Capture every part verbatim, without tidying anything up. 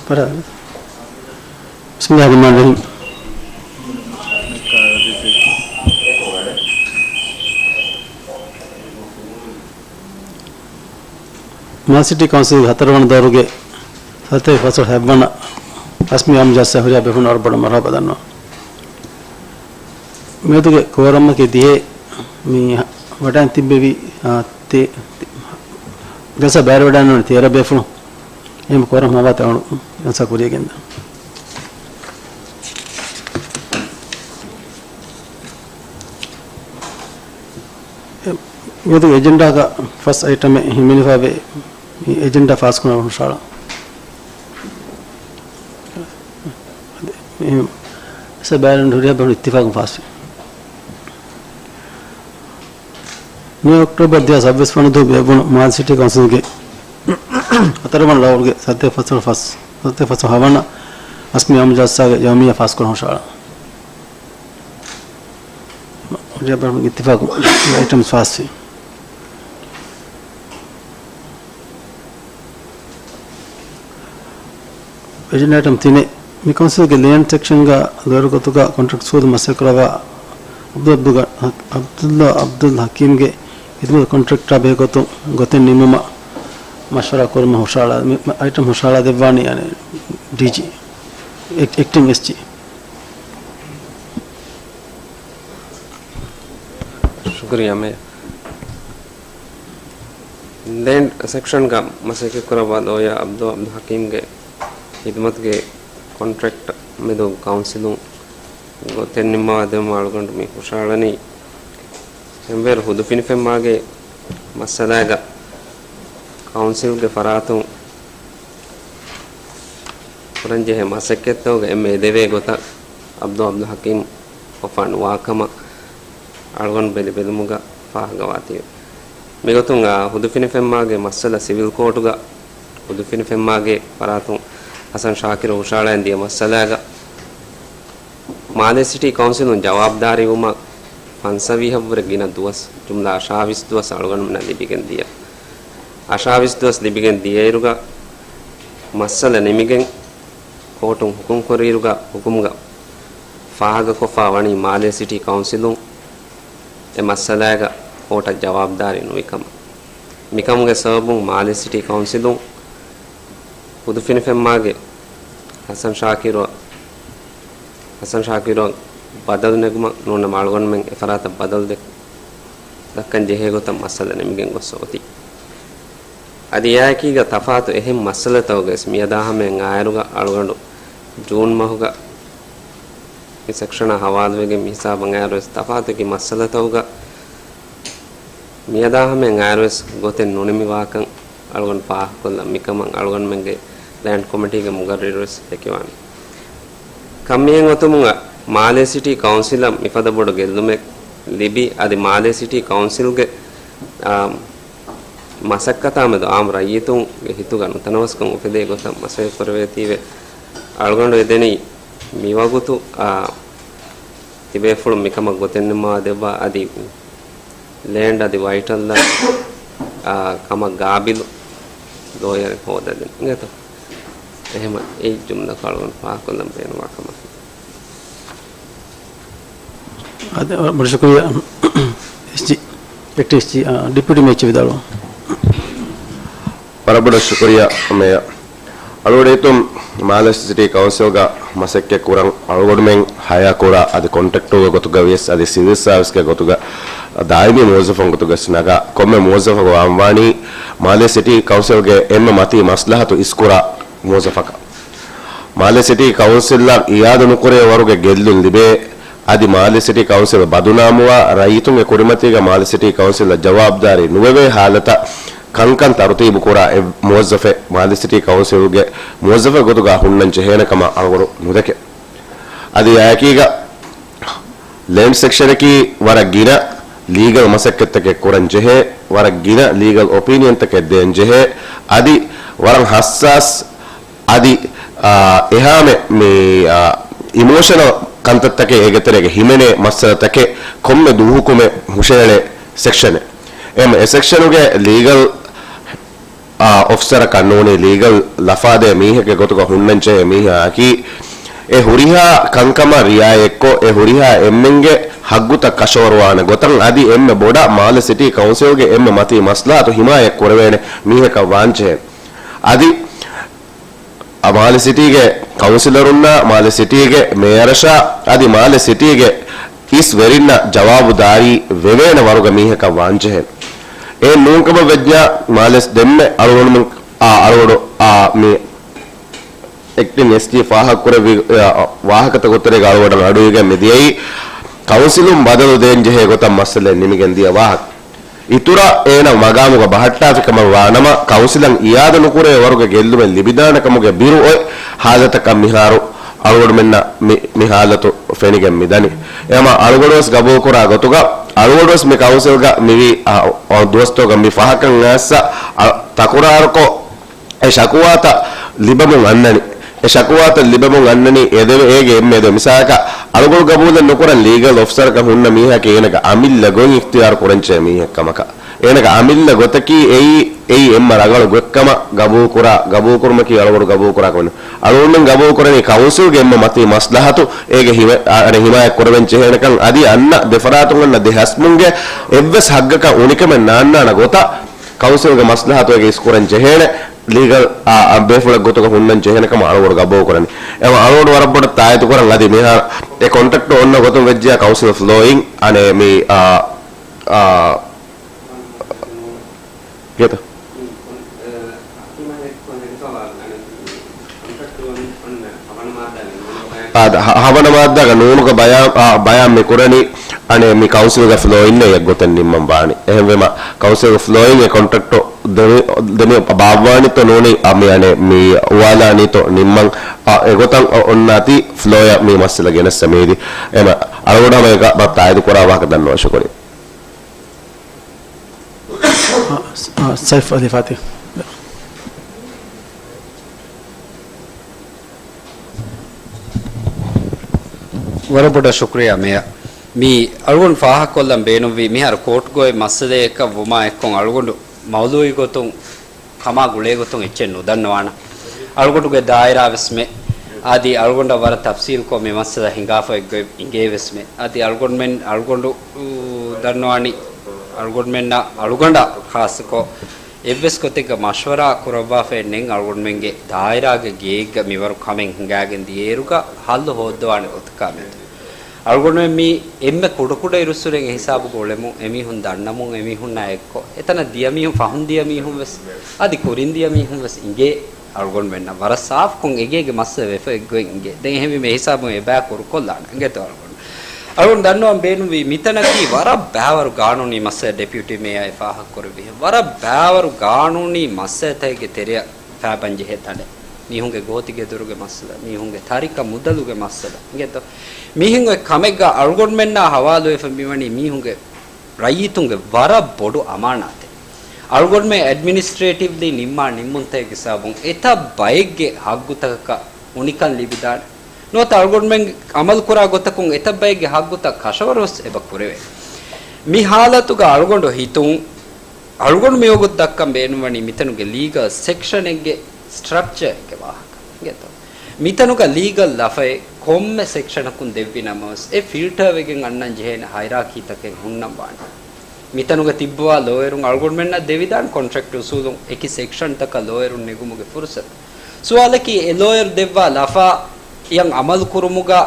ފަރާ. بسم الله الرحمن الرحيم. މާލެ ސިޓީ ކައުންސިލްގެ ހަތަރުވަނަ ދައުރުގެ ސަތޭކަ ފަސްވަނަ ހަތްވަނަ ރަސްމީ އާއްމު ޖަލްސާއަށް ހުރިހާ ބޭފުޅުން ވަރަށް ބޮޑަށް މަރުޙަބާ ދަންނަވަން. މިއަދުގެ ކޯރަމަކީ ދިހައެއް. މި ވަޑައިން ތިއްބެވި، އާ، ތި-، ތި-، ޖަލްސާ ބައިވެރިވެވަޑައިގަންނަވަނީ ތޭރަ ބޭފުޅުން. އެހެން ކޯރަމް ހަމަވާތީ އަޅުގަނޑު ޖަލްސާ ކުރިޔަށް ގެންދަން. މިއަދު އެޖެންޑާގަ ފަސް އައިޓަމެއް ހިމެނިފައިވޭ. މި އެޖެންޑާ ފާސްކުރަން ހުށަހަޅާ. ސަބާރަން ހުރިހާ ބޭފުޅުން އިއްތިފާޤުން ފާސްވި. ނިމޭ އޮކްޓޯބަރު ދެހާސް ސައްބީސް ވަނަ ދުވަހު ބޭއްވުނު މާލެ ސިޓީ ކައުންސިލްގެ ހަތަރުވަނަ ރައުންޑްގެ ސަތޭކަ ފަސްވަނަ ފަސް، ސަތޭކަ ފަސްވަނަ ހަވަނަ ރަސްމީ އާއްމު ޖަލްސާގެ ޔައުމިއްޔާ ފާސްކުރަން ހުށަހަޅާ. ހުރިހާ ބޭފުޅުން އިއްތިފާޤުން އައިޓަމްސް ފާސްވި. އެޖެންޑާ އައިޓަމް ތިނެއް. މި ކައުންސިލްގެ ލޭންޑް ސެކްޝަންގަ ލޯޔަރު ގޮތުގަ ކޮންޓްރެކްޓް ސުވަދު މަސައްކަތްކުރައްވާ ޢަބްދު ޢަބްދުލް، ޢަބްދުﷲ ޢަބްދުލް ޙަކީމްގެ ޚިދުމަތު ކޮންޓްރެކްޓާ ބެހޭގޮތުން ގޮތެއް ނިމުމަށް މަޝްވަރާ ކުރުމަށް ހުށަހަޅާ، މި އައިޓަމް ހުށަހަޅާ ދެއްވާނީ، އަނެއް، ޑީޖީ، އެކް-، އެކްޓިން އެސްޖީ. ޝުކުރިއްޔާ މޭޔަރ. ލޭންޑް ސެކްޝަންގަ މަސައްކަތްކުރައްވާ ލޯޔަރ ޢަބްދު ޢަބްދުލް ޙަކީމްގެ ޚިދުމަތުގެ ކޮންޓްރެކްޓް މެދު ކައުންސިލުން ގޮތެއް ނިންމަވާ ދިނުމަށް އަޅުގަނޑު މި ހުށަހަޅަނީ. އެންވޭރު ހުދު ފިނިފެންމާގެ މައްސަލާގަ ކައުންސިލްގެ ފަރާތުން ކުރަންޖެހޭ މަސައްކަތްތަކުގަ އެންމެ އެދެވޭ ގޮތަށް ޢަބްދު ޢަބްދުލް ޙަކީމް ކޮށްފާ ނުވާކަމަށް އަޅުގަނޑު ބެލި ބެލުމުގަ ފާހަގަވާތީވެ. މިގޮތުން އާ ހުދު ފިނިފެންމާގެ މައްސަލަ ސިވިލް ކޯޓުގަ ހުދު ފިނިފެންމާގެ ފަރާތުން ޙަސަން ޝާކިރު ހުށަހަޅައިދިޔަ މައްސަލާގަ މާލެ ސިޓީ ކައުންސިލުން ޖަވާބުދާރީވުމަށް ފަންސަވީހަށްވުރެ ގިނަ ދުވަސް، ޖުމްލަ އަށާވީސް ދުވަސް އަޅުގަނޑުމެންނަށް ލިބިގެން ދިޔަ. އަށާވީސް ދުވަސް ލިބިގެން ދިޔައިރުގަ މައްސަލަ ނިމިގެން ކޯޓުން ޙުކުމް ކުރިއިރުގަ ޙުކުމުގަ ފާހަގަކޮށްފާ ވަނީ މާލެ ސިޓީ ކައުންސިލުން އެ މައްސަލާގަ ކޯޓަށް ޖަވާބުދާރީ ނުވިކަމަށް. މިކަމުގެ ސަބަބުން މާލެ ސިޓީ ކައުންސިލުން ހުދު ފިނިފެންމާގެ ޙަސަން ޝާކިރު، ޙަސަން ޝާކިރު ބަދަލު ނެގުމަށް ނޫނަމަ އަޅުގަނޑުމެން އެފަރާތަށް ބަދަލު ދެ-، ދައްކަން ޖެހޭ ގޮތަށް މައްސަލަ ނިމިގެން ގޮސް އޮތީ. އަދި އެއާއެކީގަ ތަފާތު އެހެން މައްސަލަތަކުގަވެސް މިއަދާ ހަމައަށް އާއިރުގަ އަޅުގަނޑު ޖޫން މަހުގަ މި ސެކްޝަނާ ހަވާލުވެގެން މި ހިސާބަށް އައިރުވެސް ތަފާތު އެކި މައްސަލަތަކުގަ މިއަދާ ހަމައަށް އައިރުވެސް ގޮތެއް ނުނިމިވާކަން އަޅުގަނޑު ފާހަގަކޮށްލަން. މިކަމަށް އަޅުގަނޑުމެންގެ ލޭންޑް ކޮމިޓީގެ މުގައްރިރުވެސް ދެކެވާނެ. ކަން މިހެން އޮތުމުން މާލެ ސިޓީ ކައުންސިލަށް މިފަދަ ބޮޑު ގެއްލުމެއް ލިބި، އަދި މާލެ ސިޓީ ކައުންސިލްގެ، އާ، މަސައްކަތާމެދު އާއްމު ރައްޔިތުންގެ ހިތުގަ ނުތަނަވަސްކަން އުފެދޭ ގޮތަށް މަސައްކަތްކުރެވޭތީވެ. އަޅުގަނޑު އެދެނީ މިވަގުތު، އާ، ތިބޭފުޅުން މިކަމަށް ގޮތެއް ނިންމަވާ ދެއްވާ އަދި ލޭންޑް އަދި ވައިޓަލްއަށް، އާ، ކަމަށް ގާބިލު ލޯޔަރެއް ހޯދަދިން. އިނގޭތޯ؟ އެހެމަ އެއީ ޖުމްލަކޮށް އަޅުގަނޑު ފާހަގަކޮށްލަން ބޭނުންވާ ކަމަކީ. އާދެ، ވަރަށް ބޮޑަށް ޝުކުރިއްޔާ. އެސްޖީ، އެކްޓިން އެސްޖީ، އާ، ޑެޕިއުޓީ މޭޔަރ ވިދާޅުވާ. ވަރަށް ބޮޑަށް ޝުކުރިއްޔާ މޭޔަރ. އަޅުގަނޑު މާލެ ސިޓީ ކައުންސިލްގަ މަސައްކަތް ކުރަން އަޅުގަނޑުމެން ހަޔާ ކުރާ އަދި ކޮންޓްރެކްޓަރުގެ ގޮތުގަ ވިޔަސް އަދި ސިވިލް ސާވިސްގެ ގޮތުގަ ދާއިމީ މުވައްޒަފުން ގޮތުގަ ވެސް ނަގާ ކޮންމެ މުވައްޒަފަކު ވާންވާނީ މާލެ ސިޓީ ކައުންސިލްގެ އެންމެ މަތީ މަސްލަހަތު އިސްކުރާ މުވައްޒަފަކަށް. މާލެ ސިޓީ ކައުންސިލަށް އިޔާދު ނުކުރޭ ވަރުގެ ގެއްލުން ލިބޭ، އަދި މާލެ ސިޓީ ކައުންސިލް ބަދުނާމުވާ، ރައްޔިތުންގެ ކުރިމަތީގަ މާލެ ސިޓީ ކައުންސިލަށް ޖަވާބުދާރީ ނުވެވޭ ހާލަތަށް ކަންކަން ތަރުތީބު ކުރާ އެއް މުވައްޒަފެއް މާލެ ސިޓީ ކައުންސިލްގެ މުވައްޒަފެއް ގޮތުގަ ހުންނަން ޖެހޭނެ ކަމަށް އަޅުގަނޑު ނުދެކެ. އަދި އެއާއެކީގަ ލޭންޑް ސެކްޝަނަކީ ވަރަށް ގިނަ ލީގަލް މަސައްކަތްތަކެއް ކުރަން ޖެހޭ، ވަރަށް ގިނަ ލީގަލް އޮޕީނިއަންތަކެއް ދޭން ޖެހޭ، އަދި ވަރަށް ހައްސާސް އަދި، އާ، އެހާމެ މި، އާ، އިމޯޝަނަލް ކަންތައްތަކެއް އޭގެ ތެރޭގަ ހިމެނޭ މައްސަލަތަކެއް ކޮންމެ ދުވަހަކުމެ ހުށައެޅޭ ސެކްޝަނެއް. އެހެމަ އެ ސެކްޝަނުގެ ލީގަލް، އާ، އޮފިސަރަކަށް ނޫނީ ލީގަލް ލަފާދޭ މީހެއްގެ ގޮތުގަ ހުންނަންޖެހޭ މީހާއަކީ، އެ ހުރިހާ ކަންކަމަށް ރިއާޔަތްކޮށް، އެ ހުރިހާ އެންމެންގެ ހައްގުތައް ކަށަވަރުވާނެ ގޮތަށް އަދި އެންމެ ބޮޑަށް މާލެ ސިޓީ ކައުންސިލްގެ އެންމެ މަތީ މަސްލަހަތު ހިމާޔަތް ކުރެވޭނެ މީހަކަށް ވާންޖެހޭ. އަދި މާލެ ސިޓީގެ ކައުންސިލަރުންނާ މާލެ ސިޓީގެ މޭޔަރަށާ އަދި މާލެ ސިޓީގެ އިސް ވެރިންނަށް ޖަވާބުދާރީ ވެވޭނެ ވަރުގަ މީހަކަށް ވާންޖެހޭ. އެ ނޫންކަމަށް ވެއްޖާ މާލެ ދެންމެ އަޅުގަނޑުމެން އާ އަޅުގަނޑު އާ މި އެކްޓިން އެސްޖީ ފާހަގަކުރެއްވި، އާ، ވާހަކަތައް ގޮތުގަ އަޅުގަނޑަށް އަޑުއިވިގެން މިދިޔައީ ކައުންސިލުން ބަދަލު ދޭންޖެހޭ ގޮތަށް މައްސަލައެއް ނިމިގެން ދިޔަ ވާހަކަ. އިތުރަށް އޭނަ މަގާމުގަ ބަހައްޓާފި ކަމަށް ވާނަމަ، ކައުންސިލަށް އިއާދަ ނުކުރޭ ވަރުގެ ގެއްލުމެއް ލިބިދާނެ ކަމުގެ ބިރު އޮތް ހާލަތަކަށް މިހާރު އަޅުގަނޑުމެންނަށް މި، މި ހާލަތު ފެނިގެން މިދަނީ. އެހެންވީމަ އަޅުގަނޑުވެސް ގަބޫލުކުރާ ގޮތުގަ، އަޅުގަނޑުވެސް މި ކައުންސިލްގަ މިވީ، އަ، އަ، ދުވަސްތަކުގަ މި ފަހަކަށް އައިސް، އަ، ތަކުރާރުކޮށް، އެ ޝަކުވާތައް ލިބެމުން އަންނަނީ. އެ ޝަކުވާތައް ލިބެމުން އަންނަނީ އެދެވެ، އޭގެ އެންމެ އެދެވެ. މިސާލަކަށް، އަޅުގަނޑު ގަބޫލެއް ނުކުރަން ލީގަލް އޮފިސަރަކަށް ހުންނަ މީހަކީ އޭނަގެ އަމިއްލަ ގޮތް އިޚްތިޔާރު ކުރަންޖެހޭ މީހެއް ކަމަކަށް. އޭނަގެ އަމިއްލަ ގޮތަކީ އެއީ، އެއީ އެންމެ ރަނގަޅު ގޮތްކަމަށް ގަބޫލުކުރާ، ގަބޫލުކުރުމަކީ އަޅުގަނޑު ގަބޫލުކުރާ ކަމެއް ނޫން. އަޅުގަނޑުމެން ގަބޫލުކުރަނީ ކައުންސިލްގެ އެންމެ މަތީ މަސްލަހަތު އޭގެ ހިމަ-، އަ، އަނެއް ހިމާޔަތް ކުރެވެން ޖެހޭނެކަން އަދި އަންނަ ދެފަރާތުން އަންނަ ދެ ހަސްމުންގެ އެއްވެސް ހައްގަކަށް އުނިކަމެއް ނާންނާނެ ގޮތަށް ކައުންސިލްގެ މަސްލަހަތު އޭގެ އިސްކުރަން ޖެހޭނެ ލީގަލް، އާ، އާ، ބޭފުޅެއް ގޮތުގަ ހުންނަން ޖެހޭނެ ކަމަށް އަޅުގަނޑު ގަބޫލު ކުރަނީ. އެ އަޅުގަނޑު ވަރަށް ބޮޑަށް ތާއީދު ކުރަން އަދި މިހާރު އެ ކޮންޓްރެކްޓް އޮންނަ ގޮތުން ވެއްޖިޔާ ކައުންސިލް ފްލޯއިން އަނެއް މި، އާ، އާ، ގޭތަ؟ އާދަ، ހަ-، ހަވަނަ މާއްދާގަ ނޫނުގަ ބަޔާން، އާ، ބަޔާން މި ކުރަނީ، އަނެއް މި ކައުންސިލްގެ ފްލޯއިން އެއް ގޮތެއް ނިންމަން ވާނީ. އެހެންވީމަ، ކައުންސިލްގެ ފްލޯއިން އެ ކޮންޓްރެކްޓް ދެނި-، ދެނި ބާއްވާނީތޯ ނޫނީ، އަ، މި އަނެއް މި އުވާލާނީތޯ ނިންމަން، އަ، އެގޮތަށް އޮ-، އޮންނާތީ ފްލޯއަށް މި މައްސަލަ ގެނެއްސަ މީދި. އެމަ، އަޅުގަނޑު ހަމަ އެކަ ބަ ތާއީދު ކުރާ ވާހަކަ ދަންނަވާ ޝުކުރިއްޔާ. އަ، ސައިފް އަލީ ފާތިހް. ވަރަށް ބޮޑަށް ޝުކުރިއްޔާ މޭޔަރ. މި އަޅުގަނޑު ފާހަގަކޮށްލަން ބޭނުންވީ މިހާރު ކޯޓުގައި މައްސަލައެއްކަން ވުމާ އެއްކޮށް އަޅުގަނޑު މައުލޫއީ ގޮތުން ކަމާ ގުޅޭގޮތުން އެއްޗެއް ނުދަންނަވާނަން. އަޅުގަނޑުގެ ދާއިރާވެސްމެ، އަދި އަޅުގަނޑަށް ވަރަށް ތަފްސީލްކޮށް މި މައްސަލަ ހިނގާފައި އޮތްގޮތް އިނގޭވެސްމެ. އަދި އަޅުގަނޑުމެން، އަޅުގަނޑު، އު، ދަންނަވާނީ އަޅުގަނޑުމެންނަށް، އަޅުގަނޑަށް ޚާއްޞަކޮށް، އެއްވެސް ގޮތެއްގަ މަޝްވަރާ ކުރައްވާފައެއް ނެތް. އަޅުގަނޑުމެންގެ ދާއިރާގެ ގެއެއްގަ މިވަރު ކަމެއް ހިނގާގެން ދިޔައިރުގަ ހައްލު ހޯއްދަވާނެ ގޮތަކާ މެދު. އަޅުގަނޑުމެން މި އެންމެ ކުޑަކުޑަ އިރުއްސުރެން އެހިސާބުގަ އުޅެމުން، އެމީހުން ދަންނަމުން، އެމީހުންނާ އެއްކޮށް، އެތަނަށް ދިޔަ މީހުން، ފަހުން ދިޔަ މީހުން ވެސް، އަދި ކުރިން ދިޔަ މީހުން ވެސް އިނގޭ. އަޅުގަނޑުމެންނަށް ވަރަށް ސާފުކޮށް އެގޭގެ މައްސަލަ ވެފަ އެއްގޮތް އިނގޭ. ދެން އެހެންވީމަ އެހިސާބުން އެބަ ކުރުކޮށްލާނަން އިނގޭތޯ އަޅުގަނޑު. އަޅުގަނޑު ދަންނަވަން ބޭނުންވީ މިތަނަކީ ވަރަށް ބައިވަރު ގާނޫނީ މައްސަލަ، ޑެޕިއުޓީ މޭޔަރ އެ ފާހަގަކުރެއްވިހެން. ވަރަށް ބައިވަރު ގާނޫނީ މައްސަލަތަކެއްގެ ތެރެއަށް ފައިބަން ޖެހޭ ތަނެއް. މީހުންގެ ގޯތިގެދޮރުގެ މައްސަލަ، މީހުންގެ ތަރިކަ މުދަލުގެ މައްސަލަ އިނގޭތޯ. މިހެން އޮތް ކަމެއްގަ އަޅުގަނޑުމެންނާ ހަވާލުވެފަ މިވަނީ މީހުންގެ ރައްޔިތުންގެ ވަރަށް ބޮޑު އަމާނާތެއް. އަޅުގަނޑުމެން އެޑްމިނިސްޓްރޭޓިވްލީ ނިންމާ ނިންމުންތަކެއްގެ ސަބަބުން އެތައް ބައެއްގެ ހައްގުތަކަކަށް އުނިކަން ލިބިދާނެ. ނުވަތަ އަޅުގަނޑުމެން އަމަލުކުރާ ގޮތަކުން އެތައް ބައެއްގެ ހައްގުތައް ކަށަވަރުވެސް އެބަ ކުރެވޭ. މި ހާލަތުގަ އަޅުގަނޑު ހިތުން، އަޅުގަނޑު މިވަގުތު ދައްކަން ބޭނުންވަނީ މިތަނުގެ ލީގަލް ސެކްޝަނެއްގެ ސްޓްރަކްޗަރެއްގެ ވާހަކަ އިނގޭތޯ. މިތަނުގަ ލީގަލް ލަފައެއް ކޮންމެ ސެކްޝަނަކުން ދެއްވި ނަމަވެސް، އެ ފިލްޓަރވެގެން އަންނަން ޖެހޭނެ ހައިރާކީތަކެއް ހުންނަން ވާނެ. މިތަނުގަ ތިއްބަވާ ލޯޔަރުން އަޅުގަނޑުމެންނަށް ދެވިދާނެ ކޮންޓްރެކްޓް އުސޫލުން އެކި ސެކްޝަންތަކަށް ލޯޔަރުން ނެގުމުގެ ފުރުސަތު. ސުވާލަކީ، އެ ލޯޔަރު ދެއްވާ ލަފާއަށް އަމަލުކުރުމުގަ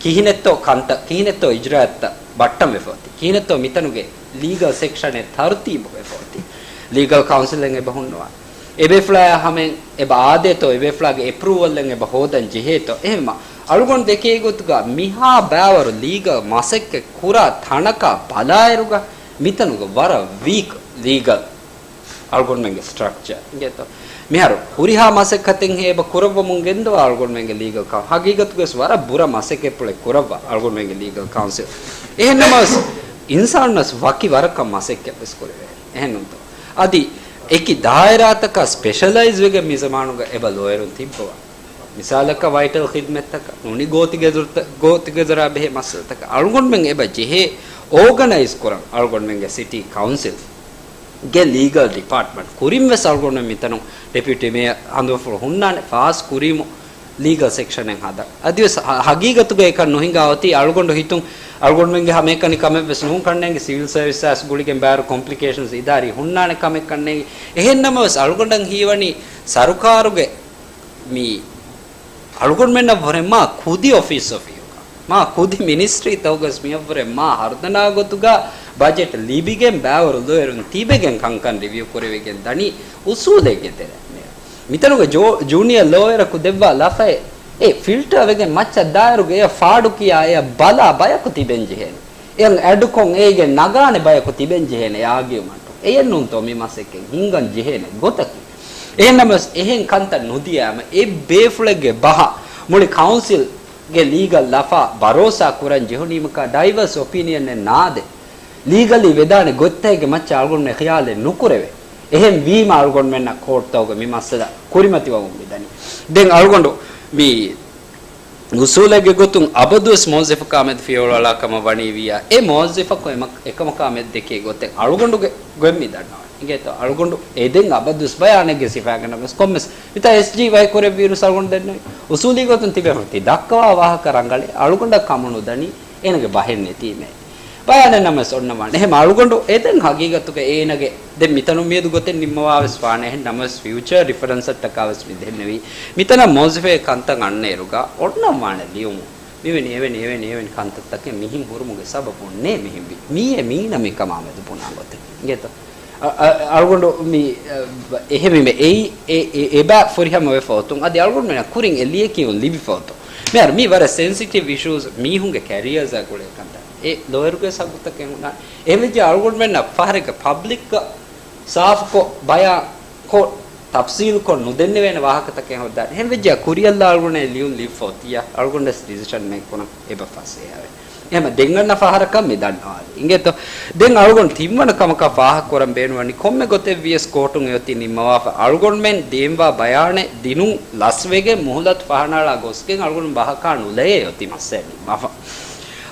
ކިހިނެއްތޯ ކަންތައް، ކިހިނެއްތޯ އިޖްރާއަތްތައް ބައްޓަން ވެފަ އޮތީ؟ ކިހިނެއްތޯ މިތަނުގެ ލީގަލް ސެކްޝަނެއް ތަރުތީބު ވެފަ އޮތީ؟ ލީގަލް ކައުންސިލެއް އެބަ ހުންނަވާނެ. އެބޭފުޅާޔާ ހަމައިން އެބަ އާދޭތޯ، އެބޭފުޅާގެ އެޕްރޫވަލްއެއް އެބަ ހޯދަން ޖެހޭތޯ؟ އެހެންމަ އަޅުގަނޑު ދެކޭ ގޮތުގަ މިހާ ބައިވަރު ލީގަލް މަސައްކަތް ކުރާ ތަނަކާ ބަލާއިރުގަ މިތަނުގަ ވަރަށް ވީކް ލީގަލް އަޅުގަނޑުމެންގެ ސްޓްރަކްޗަ އިނގޭތޯ؟ މިހާރު ހުރިހާ މަސައްކަތެއްހޭ އެބަ ކުރައްވަމުން ގެންދަވާ އަޅުގަނޑުމެންގެ ލީގަލް ކައު-، ހަގީގަތުގަވެސް ވަރަށް ބުރަ މަސައްކަތްޕުޅެއް ކުރައްވާ އަޅުގަނޑުމެންގެ ލީގަލް ކައުންސިލް. އެހެންނަމަވެސް، އިންސާނުންނަސް ވަކި ވަރަކަށް މަސައްކަތްވެސް ކުރެވޭ. އެހެންނޫންތޯ؟ އަދި އެކި ދާއިރާތަކަށް ސްޕެޝަލައިޒް ވެގެން މި ޒަމާނުގަ އެބަ ލޯޔަރުން ތިއްބަވާ. މިސާލަކަށް ވައިޓަލް ޚިދްމަތްތަކަށް، ނޫނީ ގޯތިގެދޮރުތަ-، ގޯތިގެދޮރާ ބެހޭ މައްސަލަތަކަށް އަޅުގަނޑުމެން އެބަ ޖެހޭ އޯގަނައިޒް ކުރަން އަޅުގަނޑުމެންގެ ސިޓީ ކައުންސިލް. ގެ ލީގަލް ޑިޕާޓްމަންޓް ކުރިން ވެސް އަޅުގަނޑު މިތަނުން ޑެޕިއުޓީ މޭޔަރ ހަނދުމަފުޅު ހުންނާނެ ފާސް ކުރީމު ލީގަލް ސެކްޝަނެއް ހަދަން. އަދިވެސް ހަ-، ހަގީގަތުގައި އެކަން ނުހިނގާ އޮތީ އަޅުގަނޑު ހިތުން އަޅުގަނޑުމެންގެ ހަމައެކަނި ކަމެއް ވެސް ނޫން ކަންނޭނގެ ސިވިލް ސަރވިސް އަސް ގުޅިގެން ބާރު ކޮމްޕްލިކޭޝަންސް އިދާރީ ހުންނާނެ ކަމެއް ކަންނޭނގެ. އެހެން ނަމަވެސް އަޅުގަނޑަށް ހީވަނީ ސަރުކާރުގެ މި އަޅުގަނޑުމެންނަށް ވުރެ މާ ކުދި އޮފީސް އޮފީހުގަ، މާ ކުދި މިނިސްޓްރީތަކުގަސް މިއަށްވުރެ މާ ހަރުދަނާ ގޮތުގަ ބަޖެޓް ލިބިގެން ބާވަރު ލޯޔަރުން ތިބެގެން ކަންކަން ރިވިއު ކުރެވިގެން ދަނީ އުސޫލެއްގެ ތެރެއިން. މިތަނުގަ ޖޯ-، ޖޫނިއަ ލޯޔަރަކު ދެއްވާ ލަފައެއް އެ ފިލްޓަރ ވެގެން މައްޗަށް ދާއިރުގަ އެ ފާޑު ކިޔާ އެ ބަލާ ބަޔަކު ތިބެން ޖެހޭނެ. އެ އެޑުކޮށް އޭގެ ނަގާނެ ބަޔަކު ތިބެން ޖެހޭނެ އާގިއުމަންޓު. އެޔެއްނޫންތޯ މި މަސައްކަތް ހިންގަން ޖެހޭނެ ގޮތަކީ. އެހެންނަމަވެސް އެހެން ކަންތައް ނުދިޔައިމަ އެ ބޭފުޅެއްގެ ބަހަށް މުޅި ކައުންސިލްގެ ލީގަލް ލަފާ ބަރޯސާ ކުރަން ޖެހުނީމަކާ ޑައިވަރސް އޮޕީނިއަނެއް ނާދެ. ލީގަލީ ވެދާނެ ގޮތްތަކެއްގެ މައްޗަށް އަޅުގަނޑުމެން ޚިޔާލެއް ނުކުރެވޭ. އެހެން ވީމަ އަޅުގަނޑުމެންނަށް ކޯޓްތަކުގަ މި މައްސަލަ ކުރިމަތިވަމުން މިދަނީ. ދެން އަޅުގަނޑު މި އުސޫލެއްގެ ގޮތުން އަބަދުވެސް މުވައްޒަފަކާ މެދު ފިޔަވަޅުއަޅާ ކަމަށް ވަނީ ވިއްޔާ، އެ މުވައްޒަފަކު އެމަ-، އެކަމަކާ މެދު ދެކޭ ގޮތެއް އަޅުގަނޑުގެ ގޮތް މި ދަންނަވަނީ. އިނގޭތޯ؟ އަޅުގަނޑު އެދެން އަބަދުވެސް ބަޔާނެއްގެ ސިފައިގަނޑަށް ވެސް ކޮންމެސް މިތާ އެސްޖީ ވައިކުރެއްވިއިރު އަޅުގަނޑު ދެންނެވި އުސޫލީ ގޮތުން ތިބޭފުޅުން ތި ދައްކަވާ ވާހަކަ ރަނގަޅޭ، އަޅުގަނޑަށް ކަމުނުދަނީ އޭނަގެ ބަހެއް ނެތީމޭ. ބަޔާނެއް ނަމަވެސް އޮންނަވާނެ. އެހެން އަޅުގަނޑު އެދެން ހަގީގަތުގަ އޭނަގެ ދެން މިތަނުން މިއަދު ގޮތެއް ނިންމަވާވެސް ވާނެ. އެހެން ނަމަވެސް ފިއުޗަރ ރިފަރެންސަށްޓަކާވެސް މި ދެންނެވީ. މިތަނަށް މުވައްޒަފެއް ކަންތައް އަންނައިރުގަ އޮންނަން ވާނެ ލިޔުމުން. މިވެނި އެވެނި އެވެނި އެވެނި ކަންތައްތަކެއް މިހިން ހުރުމުގެ ސަބަބުން ނޭ މިހިން ވީ. މީއޭ މީނަ މިކަމާ މެދު ބުނާ ގޮތެއް. އިނގޭތޯ؟ އަ-، އަ-، އަޅުގަނޑު މި، އަ، އެހެންވީމަ އެއީ އެ، އެ، އެބަ ފުރިހަމަ ވެފަ އޮތުން. އަދި އަޅުގަނޑުމެންނަށް ކުރިން އެ ލިޔެކިޔުން ލިބިފަ އޮތުން. މިހާރު މީ ވަރަށް ސެންސިޓިވް އިޝޫސް މީހުންގެ ކެރިއަރސްއާ ގުޅޭ ކަންތައް. އެ ލޯޔަރުގެ ހައްގުތަކެއް ހުންނާނެ. އެހެންވެއްޖެ އަޅުގަނޑުމެންނަށް ފަހަރެއްގަ ޕަބްލިކްގަ ސާފުކޮށް، ބަޔާންކޮށް، ތަފްސީލުކޮށް ނުދެންނެވޭނެ ވާހަކަތަކެއް ހޯދާނެ. އެހެންވެއްޖެ ކުރިއަށްލާ އަޅުގަނޑު ލިޔުން ލިބިފަ އޮތިއްޔާ، އަޅުގަނޑަސް ޑިސިޝަން މޭކް ކުރަން އެބަ ފަސޭހަވޭ. އެހެން ދެން އަންނަ ފަހަރަކަށް މި ދަންނަވާލީ. އިނގޭތޯ؟ ދެން އަޅުގަނޑު ތިންވަނަ ކަމަކަށް ފާހަގަކުރަން ބޭނުންވަނީ ކޮންމެ ގޮތެއް ވިޔަސް ކޯޓުން އެއޮތީ ނިންމަވާފަ އަޅުގަނޑުމެން ދޭންވާ ބަޔާނެއް ދިނުން ލަސްވެގެން މުހުލަތު ފަހަނައަޅާ ގޮސްގެން އަޅުގަނޑު ބަހަކާ ނުލަޔޭ އޮތީ މައްސަލަ ނިންމާފަ.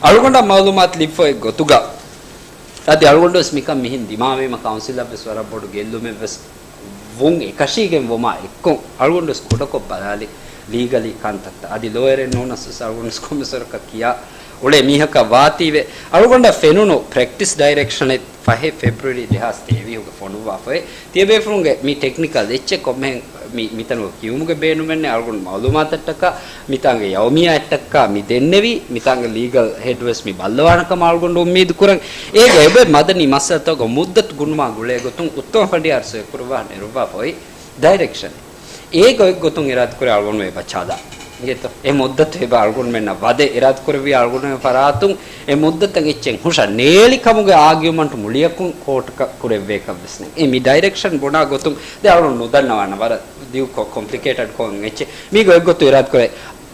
އަޅުގަނޑަށް މައުލޫމާތު ލިބިފައި ގޮތުގަ އަދި އަޅުގަނޑުވެސް މިކަން މިހިން ދިމާވީމަ ކައުންސިލަށްވެސް ވަރަށް ބޮޑު ގެއްލުމެއްވެސް ވުން އެކަށީގެން ވުމާ އެއްކޮށް، އަޅުގަނޑުވެސް ކުޑަކޮށް ބަލާލި ލީގަލީ ކަންތައްތައް. އަދި ލޯޔަރެއް ނޫނަސްވެސް އަޅުގަނޑުވެސް ކޮންމެސްވަރަކަށް ކިޔާ އުޅޭ މީހަކަށް ވާތީވެ. އަޅުގަނޑަށް ފެނުނު ޕްރެކްޓިސް ޑައިރެކްޝަނެއް ފަހެއް ފެބްރުއަރީ ދެހާސް ތޭވީހުގަ ފޮނުއްވާފައި. ތިޔަބޭފުޅުންގެ މި ޓެކްނިކަލް އެއްޗެއް ކޮންމެހެން މި، މިތަނުގަ ކިޔުމުގެ ބޭނުމެއް ނެތް. އަޅުގަނޑު މައުލޫމާތަށްޓަކާ މިތާނގެ ޔައުމިއްޔާއަށްޓަކާ މި ދެންނެވީ، މިތާނގެ ލީގަލް ހެޑްވެސް މި ބައްލަވާނެ ކަމަށް އަޅުގަނޑު އުއްމީދު ކުރަން. އޭގަ އެބަ މަދަނީ މައްސަލަތަކުގަ މުއްދަތު ގުނުމާ ގުޅޭ ގޮތުން އުއްތަމަ ފަނޑިޔާރު ސޮއިކުރައްވާ ނެރުއްވާފައި ޑައިރެކްޝަނެއް. އޭގަ އޮތް ގޮތުން އިރާދަކުރޭ އަޅުގަނޑު އެބަ ޗާލާ. އިނގޭތޯ؟ އެ މުއްދަތު އެބަ އަޅުގަނޑުމެންނަށް ވަދެ އިރާދަކުރެއްވި އަޅުގަނޑުމެން ފަރާތުން އެ މުއްދަތަށް އެއްޗެއް ހުށަ ނޭޅި ކަމުގެ އާގިއުމަންޓު މުޅިއަކުން ކޯޓަކަށް ކުރެއްވޭކަށް ވެސް ނެތް. އެ މި ޑައިރެކްޝަން ބުނާ ގޮތުން ދެ އަޅުގަނޑު ނުދަންނަވާނަ ވަރަށް ދިގު ކޮ-، ކޮމްޕްލިކޭޓަޑް ކޮން އެއްޗެއް. މީގަ އެއްގޮތު އިރާދަކުރޭ.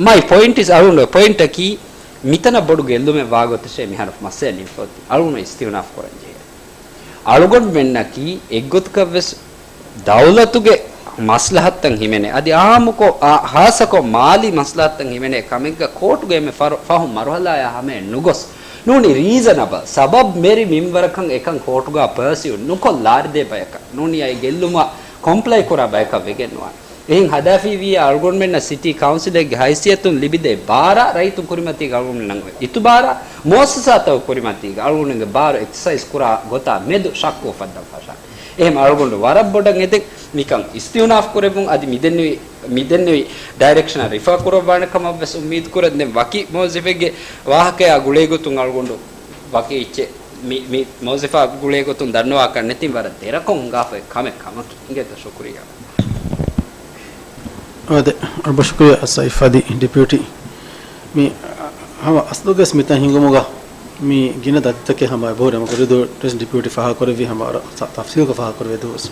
މައި ޕޮއިންޓް އިސް އަޅުގަނޑު ޕޮއިންޓަކީ މިތަނަށް ބޮޑު ގެއްލުމެއް ވާގޮތަށޭ މިހާރު މައްސަލަ ނިންމަފައޮތީ. އަޅުގަނޑު އިސްތިއުނާފް ކުރަން ޖެހޭ. އަޅުގަނޑުމެންނަކީ އެއްގޮތަކަށްވެސް ދައުލަތުގެ މަސްލަހަތްތައް ހިމެނޭ، އަދި އާއްމުކޮށް، އާ، ހާއްސަކޮށް މާލީ މަސްލަހަތްތައް ހިމެނޭ ކަމެއްގަ ކޯޓުގެ އެންމެ ފަރު-، ފަހު މަރުހަލާޔާ ހަމައަށް ނުގޮސް، ނޫނީ ރީޒަނަބަލް ސަބަބް މެރި މިންވަރަކަށް އެކަން ކޯޓުގަ ޕަރސިއު ނުކޮށް ލާރިދޭ ބަޔަކަށް، ނޫނީ އައި ގެއްލުމަށް ކޮމްޕްލައި ކުރާ ބަޔަކަށް ވެގެން ނުވާނެ. އެހެން ހަދާފީ ވިއްޔާ އަޅުގަނޑުމެންނަށް ސިޓީ ކައުންސިލެއްގެ ހައިސިއްޔަތުން ލިބިދޭ ބާރަށް ރައްޔިތުން ކުރިމަތީގަ އަޅުގަނޑުމެންނަށް އިތުބާރަށް މުއައްސަސާތަކުގެ ކުރިމަތީގަ އަޅުގަނޑުމެންގެ ބާރު އެކްސަސައިޒް ކުރާ ގޮތާ މެދު ޝައްކު އުފައްދަން ފަށާނެ. އެހެން އަޅުގަނޑު ވަރަށް ބޮޑަށް އެދެން މިކަން އިސްތިއުނާފް ކުރެއްވުން އަދި މިދެންނެވި، މިދެންނެވި ޑައިރެކްޝަނަށް ރިފާ ކުރައްވާނެ ކަމަށް ވެސް އުއްމީދު ކުރަން. ދެން ވަކި މުވައްޒަފެއްގެ ވާހަކަޔާ ގުޅޭ ގޮތުން އަޅުގަނޑު ވަކި އެއްޗެއް މި، މި މުވައްޒަފާ ގުޅޭ ގޮތުން ދަންނަވާކަށް ނެތިން ވަރަށް ދެރަކޮށް ހިނގާފައި ކަމެއް ކަމަކީ. އިނގޭތަ ޝުކުރިއްޔާ. އާދެ، އަޅު ޝުކުރިއްޔާ ސައިފް އަދި ޑެޕިއުޓީ. މި ހަމަ އަސްލުގަސް މިތަން ހިނގުމުގަ މި ގިނަ ދަތިތަކެއް ހަމަ އެބަހުރި ހަމަ ކުރިދޫ ޑެޕިއުޓީ ފާހަގަކުރެއްވި ހަމަ ވަރަށް ތަ-، ތަފްސީލުކޮށް ފާހަގަކުރެވޭ ދުވަސް.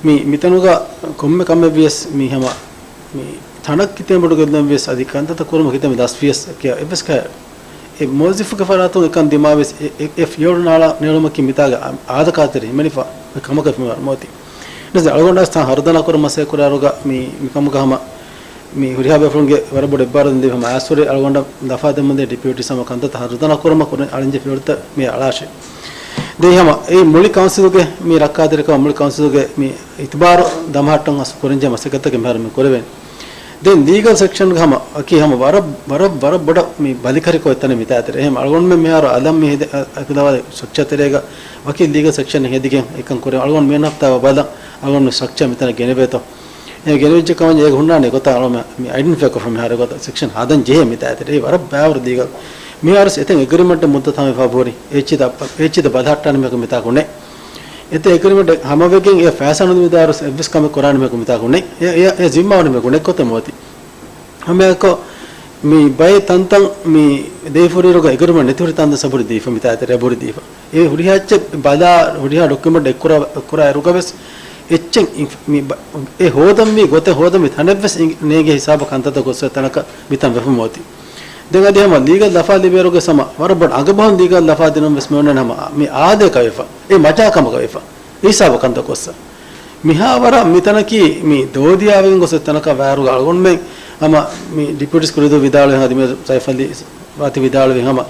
މި މިތަނުގަ ކޮންމެ ކަމެއް ވިޔަސް މި ހަމަ މި ތަނަށް ކިތަން ބޮޑު ގެއްލުމެއް ވިޔަސް އަދި ކަންތައްތައް ކުރުމަށް ކިތަން މި ދަސް ވިޔަސް ކިޔާ އެއްވެސް ކައެއް އެ މުވައްޒަފުގެ ފަރާތުން އެކަން ދިމާވެސް އެ، އެ، އެ ފިޔަވަޅު ނާޅާ ނެރުމަކީ މިތާގެ އާ-، އާދަކާތެރި ހިމެނިފަ އޮތް ކަމަކަށް ފެންވަރު މޯތި. ނަޒީ އަޅުގަނޑަށް ތާ ހަރުދަނާ ކުރަން މަސައްކަތް ކުރާއިރުގަ މި، މި ކަމުގަ ހަމަ މި ހުރިހާ ބޭފުޅުންގެ ވަރަށް ބޮޑު އެއްބާރުލުން ދެވި ހަމަ އާސްވަރެ އަޅުގަނޑަށް ލަފާ ދެމުންދޭ ޑެޕިއުޓީ ހަމަ ކަންތައްތައް ހަރުދަނާ ކުރުމަށް ކުރިން އަޅިންޖެ ފިޔަވަޅުތައް މި އަޅާށޭ. ދެން ހަމަ އެ މުޅި ކައުންސިލުގެ މި ރައްކާތެރިކަމަށް މުޅި ކައުންސިލުގެ މި އިތުބާރު ދަމަހައްޓަން އަސް ކުރަންޖެހޭ މަސައްކަތްތަކެއް މިހާރު މި ކުރެވޭނެ. ދެން ލީގަލް ސެކްޝަންގެ ހަމަ އަކީ ހަމަ ވަރަށް، ވަރަށް، ވަރަށް ބޮޑަށް މި ބަލިކަށިކޮށް އެތަނެއް މިތާތެރޭ. އެހެން އަޅުގަނޑުމެން މިހާރު އަލަށް މި ހެދި-، އަ-، އަކުލަވާލި ސްޓްރަކްޗާ ތެރޭގަ ވަކި ލީގަލް ސެކްޝަން ހެދިގެން އެކަން ކުރޭ. އަޅުގަނޑު މި ހަފްތާ ބަލަން އަޅުގަނޑު މި ސްޓްރަކްޗާ މިތަނަށް ގެނެވޭތޯ. އެ ގެނެވިއްޖެ ކަމަށް އޭގެ ހުންނާނެ ގޮތަށް އަޅުގަނޑު މި އައިޑެންޓިފައި ކޮށްފަ މިހާރު ގޮތަށް ސެކްޝަން ހަދަން ޖެހޭ މިތާތެރޭ. އެ ވަރަށް ބައިވަރު ލީގަލް. މިހާރު އެތައް އެގްރިމެންޓެއް މުއްދަތާ މި ފާ ބޯރި. އެއްޗިތަ، އެއްޗިތަ ބަލަހައްޓާނެ މީހަކު މިތާކު ނެތް. އެތައް އެގްރިމެންޓެއް ހަމަވެގެން އެ ފައިސާ ނުދެމިދާއިރު އެއްވެސް ކަމެއް ކުރާނެ މީހަކު މިތާކު ނެތް. އެ، އެ، އެ ޒިންމާވަނީ މީހަކު ނެތް ގޮތެއް މިއޮތީ. ހަމައެއާއެކު މި ބައެއް ތަންތަން މި ދޭފުރިއިރުގަ އެގްރިމެންޓް ނެތިހުރި ތަންތަން ސަބުރި ދީފަ މިތާތެރޭ ބުރި ދީފަ. އެ ހުރިހާ އެއްޗެއް ބަލާ، ހުރިހާ ޑޮކިއުމެންޓް އެއްކުރާ، ކުރާ އިރުގަވެސް އެއްޗެއް އިން-، މި ބަ-، އެ ހޯދަންވީ ގޮތެއް ހޯދަންވީ ތަނެއްވެސް އިނގި-، ނޭނގޭ ހިސާބަށް ކަންތައްތައް ގޮސްފަ ތަނަކަށް މިތަން ވެފަ މިއޮތީ. ދެން އަދި ހަމަ ލީގަލް ލަފާ ލިބޭއިރުގެ ހަމަ ވަރަށް ބޮޑު އަނގަބަހުން ލީގަލް ލަފާ ދިނުން ވެސް މިއޮންނަން ހަމަ މި އާދަޔަކަށް ވެފަ، އެ މަޖާކަމަކަށް ވެފަ، އެ ހިސާބަށް ކަންތައް ގޮއްސަ. މިހާވަރަށް މިތަނަކީ މި ދޯދިޔާވެގެން ގޮސް ތަނަކަށް ވާއިރުގަ އަޅުގަނޑުމެން ހަމަ މި ޑިޕިއުޓީސް ކުރިދޫ ވިދާޅުވި ހަމަ ދިމޭ ސައިފަލީ ވާތި ވިދާޅުވި ހަމަ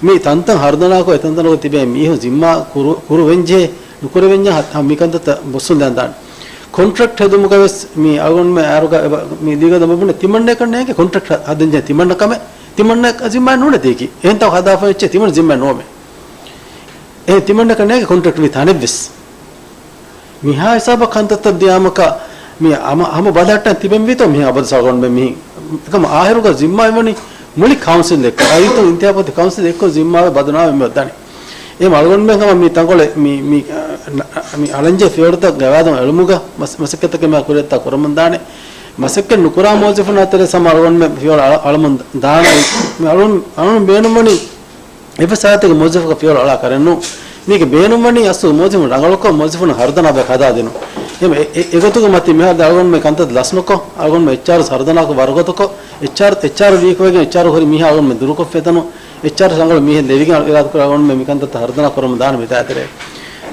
މި ތަންތަން ހަރުދަނާކޮށް އެތަންތަނަކު ތިބޭ މީހުން ޒިންމާ ކުރު-، ކުރުވެންޖެހޭ ނުކުރެވެންޏާ ހަ-، ހަ-، މިކަންތައްތައް ބޮއްސުން ލަންދާނެ. ކޮންޓްރެކްޓް ހެދުމުގަ ވެސް މި އަޅުގަނޑުމެ އާރުގަ އެބަ-، މި ލީގަލް ދަމަބުނެ ތިމަންނައަކަށް ނޭނގެ ކޮންޓްރެކްޓް ހަ-، ހަދަންޖެހޭ ތިމަންނަ ކަމެއް ތިމަންނަ ޒިންމާ ނޫނެތީކީ. އެހެންތައް ހަދާފަ އެއްޗެއް ތިމަން ޒިންމާ ނޯމެ. އެ ތިމަންނަކަށް ނޭނގެ ކޮންޓްރެކްޓް ވީ ތަނެއްވެސް. މިހާ ހިސާބަށް ކަންތައްތައް ދިޔާމަކަ، މި ހަމަ، ހަމަ ބަލަހައްޓަން ތިބެންވީތޯ މިހާ އަބަދު ސަޅުގަނޑުމެން މިހިން. އެކަމަ އާހިރުގަ ޒިންމާވެވަނީ މުޅި ކައުންސިލް އެއްކޮށް. އައިތު އިންތިހާބު ކައުންސިލް އެއްކޮށް ޒިންމާވެ ބަދުނާމެ މި ވައްދާނީ. އެ އަޅުގަނޑުމެން ހަމަ މި ތަންކޮޅެއް މި، މި، އަ، ނަ-، މި އަޅަންޖެހޭ ފިޔަވަޅުތައް ގަވާއިދުން އެޅުމުގަ މަސް-، މަސައްކަތްތަކެއް މި ކުރިއަށްތާ ކުރަމުން ދާނެ. މަސައްކަތް ނުކުރާ މުވައްޒަފުން އަތެރޭ ހަމަ އަޅުގަނޑުމެން ފިޔަވަޅު އަޅަ-، އަޅަމުން ދާނެ. މި އަޅުން، އަޅުން ބޭނުންވަނީ އެއްވެސް ސާތެއްގެ މުވައްޒަފަކަށް ފިޔަވަޅު އަޅާ ކަރެއް ނޫން. މީގެ ބޭނުންވަނީ އަސްލު މުވައްޒަފުން ރަނގަޅުކޮށް، މުވައްޒަފުން ހަރުދަނާ ބަޔަކަށް ހަދާދިނުން. އެ، އެ، އެގޮތުގެ މަތިން މިހާރު އަޅުގަނޑުމެ ކަންތައް ލަސްނުކޮށް، އަޅުގަނޑުމެ އެޗްއާރު ހަރުދަނާކޮށް ވަރުގަދަކޮށް، އެޗްއާރު، އެޗްއާރު ވީކްވެގެން އެޗްއާރު ހުރި މީހާ އަޅުގަނޑުމެ ދުރުކޮށްފަ އެތަނުން، އެޗްއާރު ރަނގަޅު މީހެއް ލެވިގެން އިރާދަކުރާ އަޅުގަނޑުމެ މި ކަންތައްތައް ހަރުދަނާ ކުރަމުން ދާނެ މިތާތެރޭ.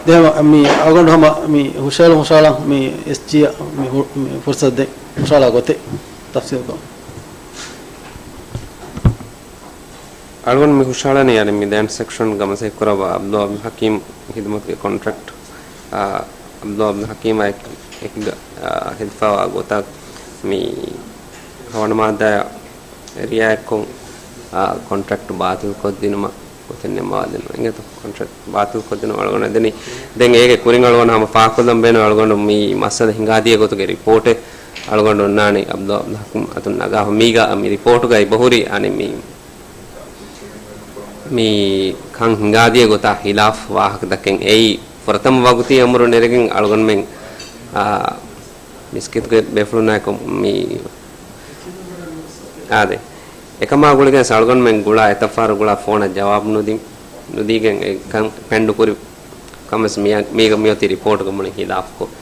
ދެން މި އަޅުގަނޑު ހަމަ މި ހުށަހެޅު ހުށަހަޅަން މި އެސްޖީއަށް މި ހު-، މި ފުރުސަތު ދޭން ހުށަހަޅާ ގޮތެއް ތަފްސީލްކޮށް. އަޅުގަނޑު މި ހުށަހަޅަނީ އަދި މި ދެން ސެކްޝަން ގަމަސެއް ކުރައްވާ އަބްދުލް ހަކީމް ހިދުމަތުގެ ކޮންޓްރެކްޓް، އާ، އަބްދުލް ހަކީމާ އެކު-، އެކުގަ، އާ، ހެދިފައިވާ ގޮތަށް މި ހަވަނަ މާއްދާއާ ރިއާޔަތްކޮށް، އާ، ކޮންޓްރެކްޓް ބާތިލްކޮށްދިނުމަށް ގޮތެއް ނެއްމަވާދިނުން އިނގޭތޯ. ކޮންޓްރެކްޓް ބާތިލްކޮށްދިނުން އަޅުގަނޑު ދެނީ. ދެން އޭގެ ކުރިން އަޅުގަނޑު ހަމަ ފާހަގަކޮށްލަން ބޭނުން އަޅުގަނޑު މި މައްސަލަ ހިނގާދިޔަ ގޮތުގެ ރިޕޯޓެއް އަޅުގަނޑު އޮންނާނީ އަބްދުލް ހަކީމް އަތުން ނަގާފަ. މީގަ މި ރިޕޯޓުގައި ބަހުރި އަނެއް މި މި ކަން ހިނގާދިޔަ ގޮތާ ހިލާފް ވާހަކަތަކެއް އެއީ ފުރަތަމަ ވަގުތީ އަމުރު ނެރެގެން އަޅުގަނޑުމެން، އާ، މިސްކިތުގެ ބޭފުޅުންނާއެކު މި، އާދެ، އެކަމާ ގުޅިގެން އަޅުގަނޑުމެން ގުޅާ އެތައް ފަހަރު ގުޅާ ފޯނަށް ޖަވާބު ނުދި-، ނުދީގެން އެ ކަން ޕެންޑު ކުރި ކަމެސް މިއަ-، މީގަ މިއޮތީ ރިޕޯޓުގަ މުޅި ހިލާފްކޮށް.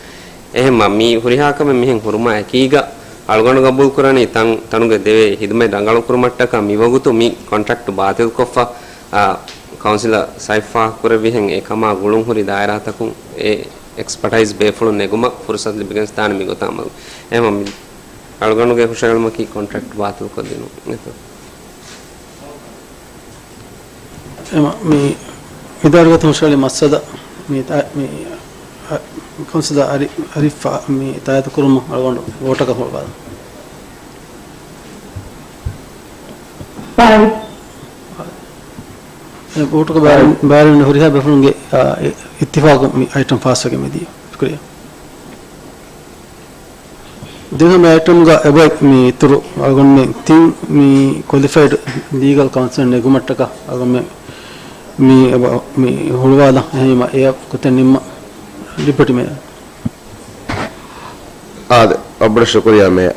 އެހެންމަ މި ހުރިހާ ކަމެއް މިހެން ހުރުމާ އެކީގަ އަޅުގަނޑު ގަބޫލުކުރަނީ ތަން-، ތަނުގެ ދެވޭ ހިދުމަތް ރަނގަޅުކުރުމަށްޓަކާ މިވަގުތު މި ކޮންޓްރެކްޓް ބާތިލްކޮށްފަ، އާ، ކައުންސިލަށް ސައިފާ ކުރެއްވިހެން އެކަމާ ގުޅުން ހުރި ދާއިރާތަކުން އެ އެކްސްޕަޓައިޒް ބޭފުޅުން ނެގުމަށް ފުރުސަތު ލިބިގެން ސްތާނެ މިގޮތާ އަމަލު. އެހެންމަ މި އަޅުގަނޑުގެ ހުށަހެޅުމަކީ ކޮންޓްރެކްޓް ބާތިލްކޮށްދިނުން. އެމަ، މި އިދާރީގޮތުން ހުށަހެޅި މައްސަލަ މި ތާ-، މި، އަ، ކައުންސިލަރ އަރި-، އަރިފް މި ތާއިދު ކުރުމަށް އަޅުގަނޑު ވޯޓަކަށް ހުޅުވާލަން. އެ ވޯޓުގެ ބާރިން، ބާރިން ހުރިހާ ބޭފުޅުންގެ، އާ، އި-، އިއްތިފާގު މި އައިޓަމް ފާސްވެގެން މިދިޔަ. ޝުކުރިއްޔާ. ދެން ހަމަ އައިޓަމްގަ އެބައި މި އިތުރު އަޅުގަނޑުމެން ތިން މި ކޮލިފައިޑް ލީގަލް ކައުންސިލަރ ނެގުމަށްޓަކާ އަޅުގަނޑުމެން މި އެބަ-، މި ހުޅުވާލަން. އެހެންވީމަ އެއަށް ގޮތެއް ނިންމަން ޑެޕިއުޓީ މޭޔަރ. އާދެ، އަށް ބޮޑަށް ޝުކުރިއްޔާ މޭޔަރ.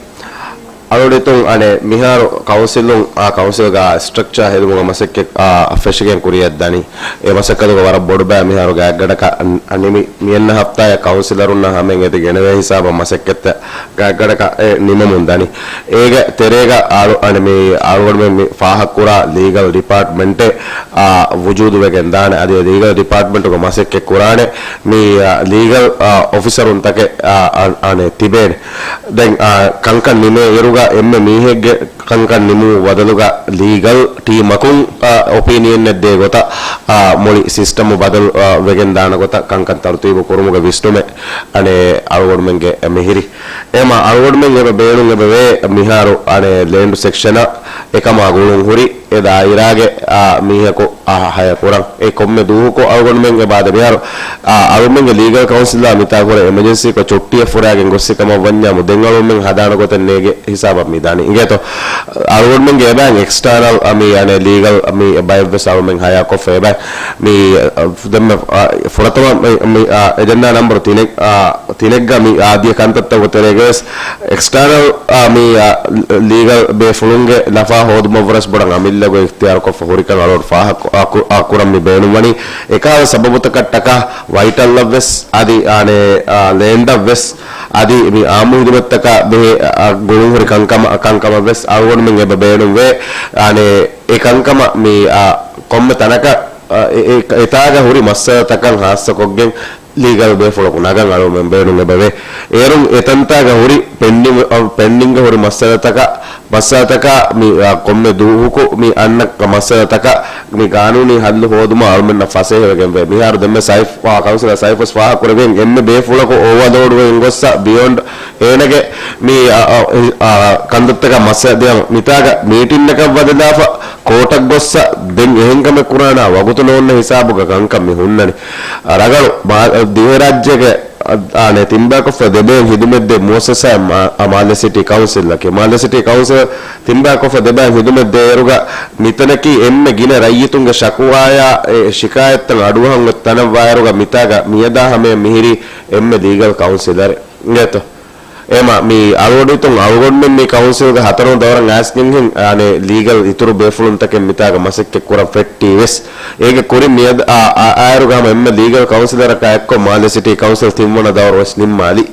އަޅުގަނޑު އަނެއް މިހާރު ކައުންސިލުން، އާ، ކައުންސިލްގަ ސްޓްރަކްޗާ ހެދުމުގަ މަސައްކަތް، އާ، ފެށިގެން ކުރިއަށްދަނީ. އެ މަސައްކަތުގަ ވަރަށް ބޮޑުބައި މިހާރު ގާތްގަނޑަކަށް އަން-، އަންނިމި މިއަންނަ ހަފްތާއަށް ކައުންސިލަރުންނާ ހަމައިން އެތި ގެނެވޭ ހިސާބަށް މަސައްކަތްތައް ގާތްގަނޑަކަށް އެ ނިމެމުން ދަނީ. އޭގެ ތެރޭގަ އަޅު-، އަނެއް މި އަޅުގަނޑުމެން މި ފާހަގަކުރާ ލީގަލް ޑިޕާޓްމަންޓެއް، އާ، ވުޖޫދުވެގެން ދާނެ. އަދި އެ ލީގަލް ޑިޕާޓްމަންޓުގަ މަސައްކަތް ކުރާނެ މި، އާ، ލީގަލް، އާ، އޮފިސަރުންތަކެއް، އާ، އަ-، އަނެއް ތިބޭނެ. ދެން، އާ، ކަންކަން ނިމޭ އިރުގަ އެންމެ މީހެއްގެ ކަންކަން ނިމުމު ބަދަލުގަ ލީގަލް ޓީމަކުން އޮޕީނިއަންއެއް ދޭ ގޮތަށް މުޅި ސިސްޓަމު ބަދަލު ވެގެން ދާނަ ގޮތަށް ކަންކަން ތަރުތީބު ކުރުމުގެ ވިސްނުމެއް އަނެއް އަޅުގަނޑުމެންގެ މިހިރި. އެމަ އަޅުގަނޑުމެން އެބަ ބޭނުން އެބަ ވޭ މިހާރު އަނެއް ލޭންޑް ސެކްޝަނަށް އެކަމާ ގުޅުން ހުރި އެ ދާއިރާގެ މީހަކު ހަޔަ ކުރަން. އެ ކޮންމެ ދުވަހަކު އަޅުގަނޑުމެން އެބަ އާދެ މިހާރު އަޅުމެންގެ ލީގަލް ކައުންސިލާ މިތާ ހުރެ އެމަޖެންސީކޮށް ޗުއްޓީއެއް ފުރާގެން ގޮއްސި ކަމަށް ވަންޏާމު ދެން އަޅުމެން ހަދާނަ ގޮތެއް ނޭގެ ހިސާބަށް މިދާނީ. އިނގޭތޯ އަޅުގަނޑުމެންގެ އެބައިން އެކްސްޓާނަލް މި އަނެއް ލީގަލް މި ބައެއްވެސް އަޅުމެން ހަޔާކޮށްފަ އެބައި މި ދެންމެ ފުރަތަމަ މި އެޖެންޑާ ނަމްބަރު ތިނެއް ތިނެއްގަ މި އާދިޔަ ކަންތައްތަކުގެ ތެރޭގަވެސް އެކްސްޓާނަލް މި ލީގަލް ބޭފުޅުންގެ ލަފާ ހޯދުމަށްވުރެސް ބޮޑަށް އަމިއްލަގޮތް އިޚްތިޔާރުކޮށްފަ ހުރިކަން އަޅުގަނޑު ފާހަގަ ކުރަން މި ބޭނުންވަނީ. އެކަހަލަ ސަބަބުތަކަށްޓަކާ ވައިޓަލްއަށްވެސް އަދި އާނެ ލޭންޑަށްވެސް އަދި މި އާއްމު ހިދުމަތްތަކާ ބެހޭ ގުޅުންހުރި ކަންކަމަށްވެސް އަޅުގަނޑުމެން އެބަ ބޭނުންވޭ. އާނެ އެ ކަންކަމަށް މި ކޮންމެ ތަނަކަށް އެތާގަ ހުރި މައްސަލަތަކަށް ހާއްސަކޮށްގެން ލީގަލް ބޭފުޅަކު ނަގަން އަޅުމެން ބޭނުން އެބަވޭ. އޭރުން އެތަންތާގަ ހުރި ޕެންޑިން، ޕެންޑިންގ ހުރި މައްސަލަތަކަށް، މައްސަލަތަކާ މި ކޮންމެ ދުވަހަކު މި އަންނަ މައްސަލަތަކަށް މި ގާނޫނީ ހައްލު ހޯދުމަށް އަޅުމެންނަށް ފަސޭހަވެގެންވޭ. މިހާރު ދެންމެ ސައިފް، ކައުންސިލަރ ސައިފްވެސް ފާހަގަކުރެއްވިއިން އެންމެ ބޭފުޅަކު އޯވަލޯޑްވެގެން ގޮއްސަ ބިޔޮންޑް އޭނަގެ މި ކަންތައްތަކަށް މައްސަލަ ދިޔަ މިތާގަ މީޓިންއަކަށް ވަދެލާފަ ކޯޓަށް ގޮއްސަ ދެން އެހެން ކަމެއް ކުރާނާ ވަގުތު ނޯންނަ ހިސާބުގަ ކަންކަން މި ހުންނަނީ. ރަގަޅު ދިވެހިރާއްޖޭގެ އާނެ ތިންބައިކޮށްފަ ދެބޭން ހިދުމަތްދޭ މުއައްސަސާ މާލެ ސިޓީ ކައުންސިލްއަކީ. މާލެ ސިޓީ ކައުންސިލް ތިންބައިކޮށްފަ ދެބައިން ހިދުމަތްދޭއިރުގަ މިތަނަކީ އެންމެ ގިނަ ރައްޔިތުންގެ ޝަކުވާޔާ ޝިކާޔަތްތައް އަޑުއަހަން އޮތް ތަނަށްވާއިރުގަ މިތާގަ މިއަދާ ހަމަޔަށް މިހިރީ އެންމެ ލީގަލް ކައުންސިލަރެއް. އިނގޭތޯ؟ އެމަ މި އަޅުގަޑުތުން އަޅުގަނޑުމެން މި ކައުންސިލްގަ ހަތަރުން ދައުރަށް އައިސްގެންހެން އާނެ ލީގަލް އިތުރު ބޭފުޅުންތަކެއް މިތާގަ މަސައްކަތް ކުރަން ފެއްޓީ ވެސް. އޭގެ ކުރިން މިއަދު އާ، އާ، އާއިރުގަ ހަމަ އެންމެ ލީގަލް ކައުންސިލަރަކާ އެއްކޮށް މާލެ ސިޓީ ކައުންސިލް ތިންވަނަ ދައުރު ވެސް ނިންމާލި.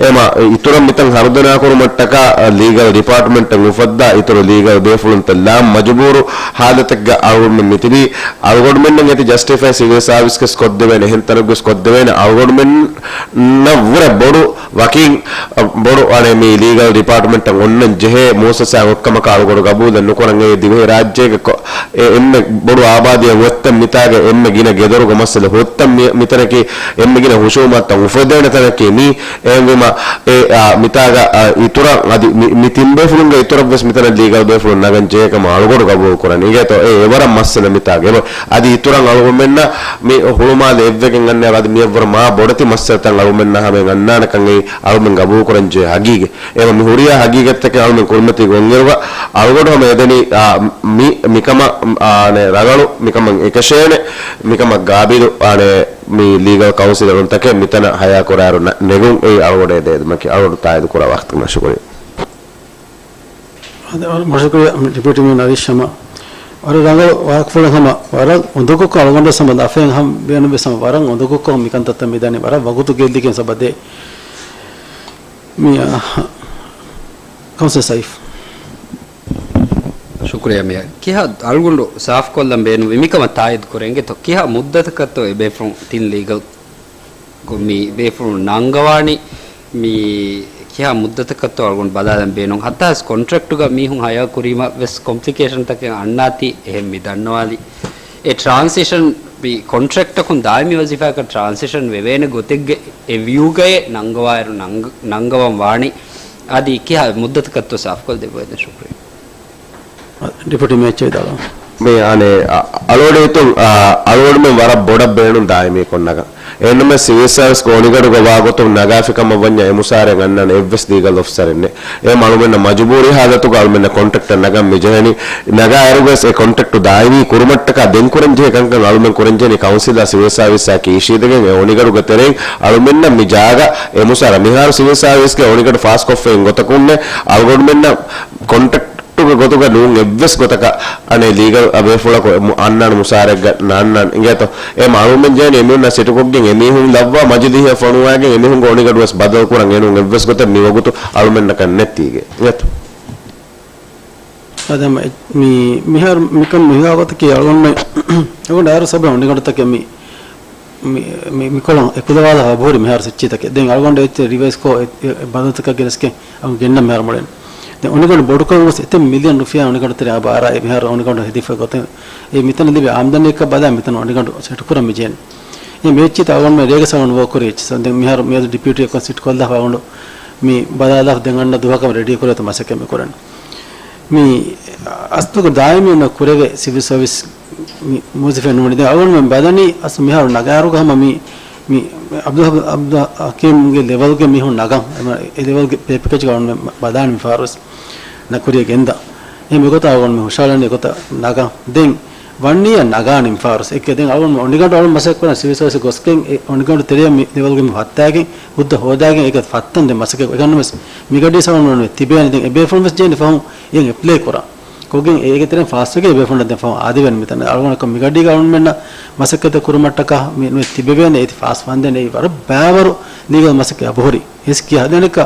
އެމަ އިތުރަށް މިތަން ހަރުދަނާކުރުމަށްޓަކާ ލީގަލް ޑިޕާޓްމަންޓެއް އުފައްދާ އިތުރު ލީގަލް ބޭފުޅުންތައް ލާން މަޖުބޫރު ހާލަތެއްގަ އަޅުގަނޑުމެން މިތިބީ. އަޅުގަނޑުމެންނަށް އެތި ޖަސްޓިފައި ސިވިލް ސާވިސް ކެސް ކޮށްދެވޭނެ، އެހެން ތަނަކުވެސް ކޮށްދެވޭނެ. އަޅުގަނޑުމެންނަށްވުރެ ބޮޑު ވަކިން ބޮޑު އަނެއް މި ލީގަލް ޑިޕާޓްމަންޓަށް އޮންނަން ޖެހޭ މުއައްސަސާއެއް އޮތްކަމަކަށް އަޅުގަޑު ގަބޫލެއް ނުކުރަން. އެ ދިވެހި ރާއްޖޭގެ ކޮ-، އެ އެންމެ ބޮޑު އާބާދީއެއް އޮތްތަން މިތާގެ އެންމެ ގިނަ ގެދޮރުގެ މައްސަލަ ހުއްތަން މި-، މިތަނަކީ އެންމެ ގިނަ ހުށޫމަތްތައް އުފެދޭނެ ތަނަކީ މީ. އެހެންވީމަ އެ، އާ، މިތާގަ، އާ، އިތުރަށް އަދި މި، މި ތިން ބޭފުޅުންގެ އިތުރަށްވެސް މިތަނަށް ލީގަލް ބޭފުޅުން ނަގަން ޖެހޭ ކަމަށް އަޅުގަޑު ގަބޫލު ކުރަން. އިނގޭތޯ އެ އެވަރަށް މައްސަލަ މިތާގެ. އެބަ-، އަދި އިތުރަށް އަޅުގަނޑުމެންނަށް މި ހުޅުމާލެ އެއްވެގެން އަންނައިރު އަދި މިއަށްވުރެ މާ ބޮޑެތި މައްސަލަތައް އަޅުގަނޑުމެންނާ ހަމައިން އަންނާނެކަން އެއީ އަޅުމެން ގަބޫލުކުރަންޖެހޭ ހަގީގަތް. އެވަ މި ހުރިހާ ހަގީގަތްތަކެއް އަޅުމެން ކުރިމަތީގަ އޮންއިރުގަ އަޅުގަޑު ހަމަ އެދެނީ، އާ، މި، މިކަމަށް، އާނެ، ރަނގަޅު މިކަމަށް އެކަށޭނެ، މިކަމަށް ގާބިލު، އާނެ، މި ލީގަލް ކައުންސިލަރުންތަކެއް މިތަނަށް ހަޔާކުރާއިރު ނަ-، ނެގުން އެއީ އަޅުގަޑު އެދޭ އެދުމަކީ. އަޅުގަޑު ތާއީދު ކުރާ ވަގުތަކަށް ޝުކުރިއްޔާ. އަދި އަޅު މަޝްކުރިއްޔާ ޑެޕިއުޓީ މޭޔަރ ނަރީޝް ހަމަ ވަރަށް ރަނގަޅު ވާހަކަފުޅެއް ހަމަ ވަރަށް އުނދަގޫކޮށް އަޅުގަނޑުވެސް ހަމަ ލަފައެއް ހަމަ ބޭނުންވެސް ހަމަ ވަރަށް އުނދަގޫކޮށް މިކަންތައްތައް މިދަނީ ވަރަށް ވަގުތު ގެއްލިގެން ސަބަދޭ މި، އާ، ކައުންސިލް ސައިފް. ޝުކުރިއްޔާ މޭޔަރ. ކިހާ އަޅުގަނޑު ސާފުކޮށްލަން ބޭނުންވި މިކަމަށް ތާއީދު ކުރެންގެތޯ؟ ކިހާ މުއްދަތަކަށްތޯ އެ ބޭފުޅުން ތިން ލީގަލް ގޮ-، މި ބޭފުޅުން ނަންގަވާނީ؟ މި ކިހާ މުއްދަތަކަށްތޯ އަޅުގަނޑު ބަލާލަން ބޭނުން. ހަތާސް ކޮންޓްރެކްޓުގަ މީހުން ހަޔާ ކުރީމަ ވެސް ކޮމްޕްލިކޭޝަންތަކެއް އަންނާތީ އެހެން މި ދަންނަވާލި. އެ ޓްރާންސިޝަން މި ކޮންޓްރެކްޓަކުން ދާއިމީ ވަޒީފާއަކަށް ޓްރާންސިޝަން ވެވޭނެ ގޮތެއްގެ އެ ވިއުގައޭ ނަންގަވާއިރު ނަންގ-، ނަންގަވަން ވާނީ. އަދި ކިހާ މުއްދަތަކަށްތޯ ސާފުކޮށްދެއްވައިދޭން؟ ޝުކުރިއްޔާ. ޑެޕިއުޓީ މޭޔަރ އެޗް އެ ވިދާޅުވީ. މި އަނެއް އަ-، އަޅުގަޑު ހިތުން، އަ، އަޅުގަޑުމެން ވަރަށް ބޮޑަށް ބޭނުން ދާއިމީކޮށް ނަގަން. އެހެންނަމަވެސް ސިވިލް ސާވިސްގެ އޮނިގަޑުގަ ވާގޮތުން ނަގާފި ކަމަށް ވަންޏާ އެ މުސާރައެއް އަންނާނެ އެއްވެސް ލީގަލް އޮފިސަރެއް ނެތް. އެހެން އަޅުމެންނަށް މަޖުބޫރީ ހާލަތުގަ އަޅުމެންނަށް ކޮންޓްރެކްޓަށް ނަގަން މި ޖެހެނީ. ނަގާއިރުވެސް އެ ކޮންޓްރެކްޓު ދާއިމީ ކުރުމަށްޓަކާ ދެން ކުރަންޖެހޭ ކަންކަން އަޅުމެން ކުރަންޖެހެނީ ކައުންސިލާ ސިވިލް ސާވިސްއާ އިށީދެގެން އެ އޮނިގަޑުގެ ތެރެއިން އަޅުމެންނަށް މި ޖާގަ އެ މުސާރަ މިހާރު ސިވިލް ސާވިސްގެ އޮނިގަޑު ފާސްކޮށްފައި އިން ގޮތަކުންނެއް އަޅުގަނޑުމެންނަށް ކޮންޓްރެކްޓުގެ ގޮތުގަ ނޫން އެއްވެސް ގޮތަކަށް އަނެއް ލީގަލް ބޭފުޅަކު އެ މު-، އަންނާނެ މުސާރައެއްގަ ނާންނާނެ އިނގޭތޯ؟ އެ އަޅުމެން ޖެހެނީ އެމީހުންނާ ސިޓުކޮށްގެން އެމީހުން ލައްވާ މަޖިލީހެއް ފޮނުވާގެން އެމީހުންގެ އޮނިގަޑުވެސް ބަދަލުކުރަން އެނޫން އެއްވެސް ގޮތެއް މިވަގުތު އަޅުމެންނަކަށް ނެތީގެ އިނގޭތޯ؟ އަދި ހަމަ އެ-، މި-، މިހާރު މިކަން މިހާ ގޮތަކީ އަޅުގަނޑުމެން އަޅުގަނޑު އައިރު ސަބަބުން އޮނިގަނޑުތަކެއް މި-، މި-، މި-، މިކޮޅުން އެކުލަވާލާ ބަހުރި މިހާރު ސިއްޗީތަކެއް. ދެން އަޅުގަނޑު އެއްޗެއް ރިވައިސްކޮށް އެ-، އެ-، އެ ބަދަލުތަކަށް ގެނެސްގެން އަމު ގެންނަން މިހާރު މޮޅެން. ދެން އޮނިގަނޑު ބޮޑުކަމުން ވެސް އެތައް މިލިއަން ރުފިޔާ އޮނިގަނޑު ތެރެއަށް އައިބާރާ އެ މިހާރު އޮނިގަނޑު ހެދިފަ ގޮތެއް. އެ މިތަނަށް ލިބޭ އާމްދަނީއަކަށް ބަލާ މިތަނަށް އޮނިގަނޑު ސެޓު ކުރަން މި ޖެހެނީ. އެ މި އެއްޗިތައް އަޅުގަނޑުމެން ރޭގަ ސަވަން ވޯކުރި އެއްޗިތައް. ދެން މިހާރު މިއަދު ޑިޕިއުޓީ އެކަން ސިޓް ކޮށްލާފަ އަޅުގަނޑު މި ބަލާލާފަ ދެން އަންނަ ދުވަހަކަށް ރެޑީ ކުރޭތޯ މަސައްކަތް މި ކުރަން. މި އަސްލުގަ ދާއިމީ އޮންނަ ކުރެވޭ ސިވިލް ސަރވިސް މި މުވައްޒަފެއް ނޫނީ. ދެން އަޅުގަނޑުމެން ބަލަނީ އަސްލު މިހާރު ނަގާރުގަ ހަމަ މި، މި އަބްދުލް، އަބްދުލް ހަކީމްގެ ލެވެލްގެ މީހުން ނަގަން. އެ ލެވެލްގެ ޕޭ ޕެކޭޖް އަޅުގަނޑުމެން ބަލާނީ މިފަހަރުވެސް ނަ ކުރިޔަށް ގެންދާ. އެހެން މިގޮތަށް އަޅުގަނޑުމެން ހުށަހަޅަނީ އެގޮތަށް ނަގަން. ދެން ވަންނިޔަ ނަގާނީ މިފަހަރުވެސް. އެކެ ދެން އަޅުގަނޑު އޮނިގަނޑު އަޅުގަނޑު މަސައްކަތް ކުރަން ސިވިލް ސަރވިސް ގޮސްގެން އެ އޮނިގަނޑު ތެރެއަށް މި ލެވެލްގެ މި ފައްތާގެން ހުއްދަ ހޯދާގެން އޭގެ ފައްތަން ދެން މަސައްކަތް އެކަންނަމަވެސް މިގަޑީ ސަވަން ވަން ތިބޭނެ. ދެން އެ ބޭފުޅުން ވެސް ޖެހެނީ ފަހުން އެއަށް އެޕްލައި ކުރާ. ކޮށްގެން އޭގެ ތެރެއިން ފާސްވެގެން އެ ބޭފުޅުންނަށް ދެން ފަހުން އާދެވޭނެ މިތަނަށް. އަޅުގަނޑަކަށް މިގަޑީގަ އަޅުގަނޑުމެންނަށް މަސައްކަތެއް ކުރުމަށްޓަކާ މި ނުވެ ތިބެވޭނެ އޭތި ފާސް ވަންދެން އެއީ ވަރަށް ބައިވަރު ލީގަލް މަސައްކަތް އެބަހުރި. އެސް ކިޔާ ދެނެކަ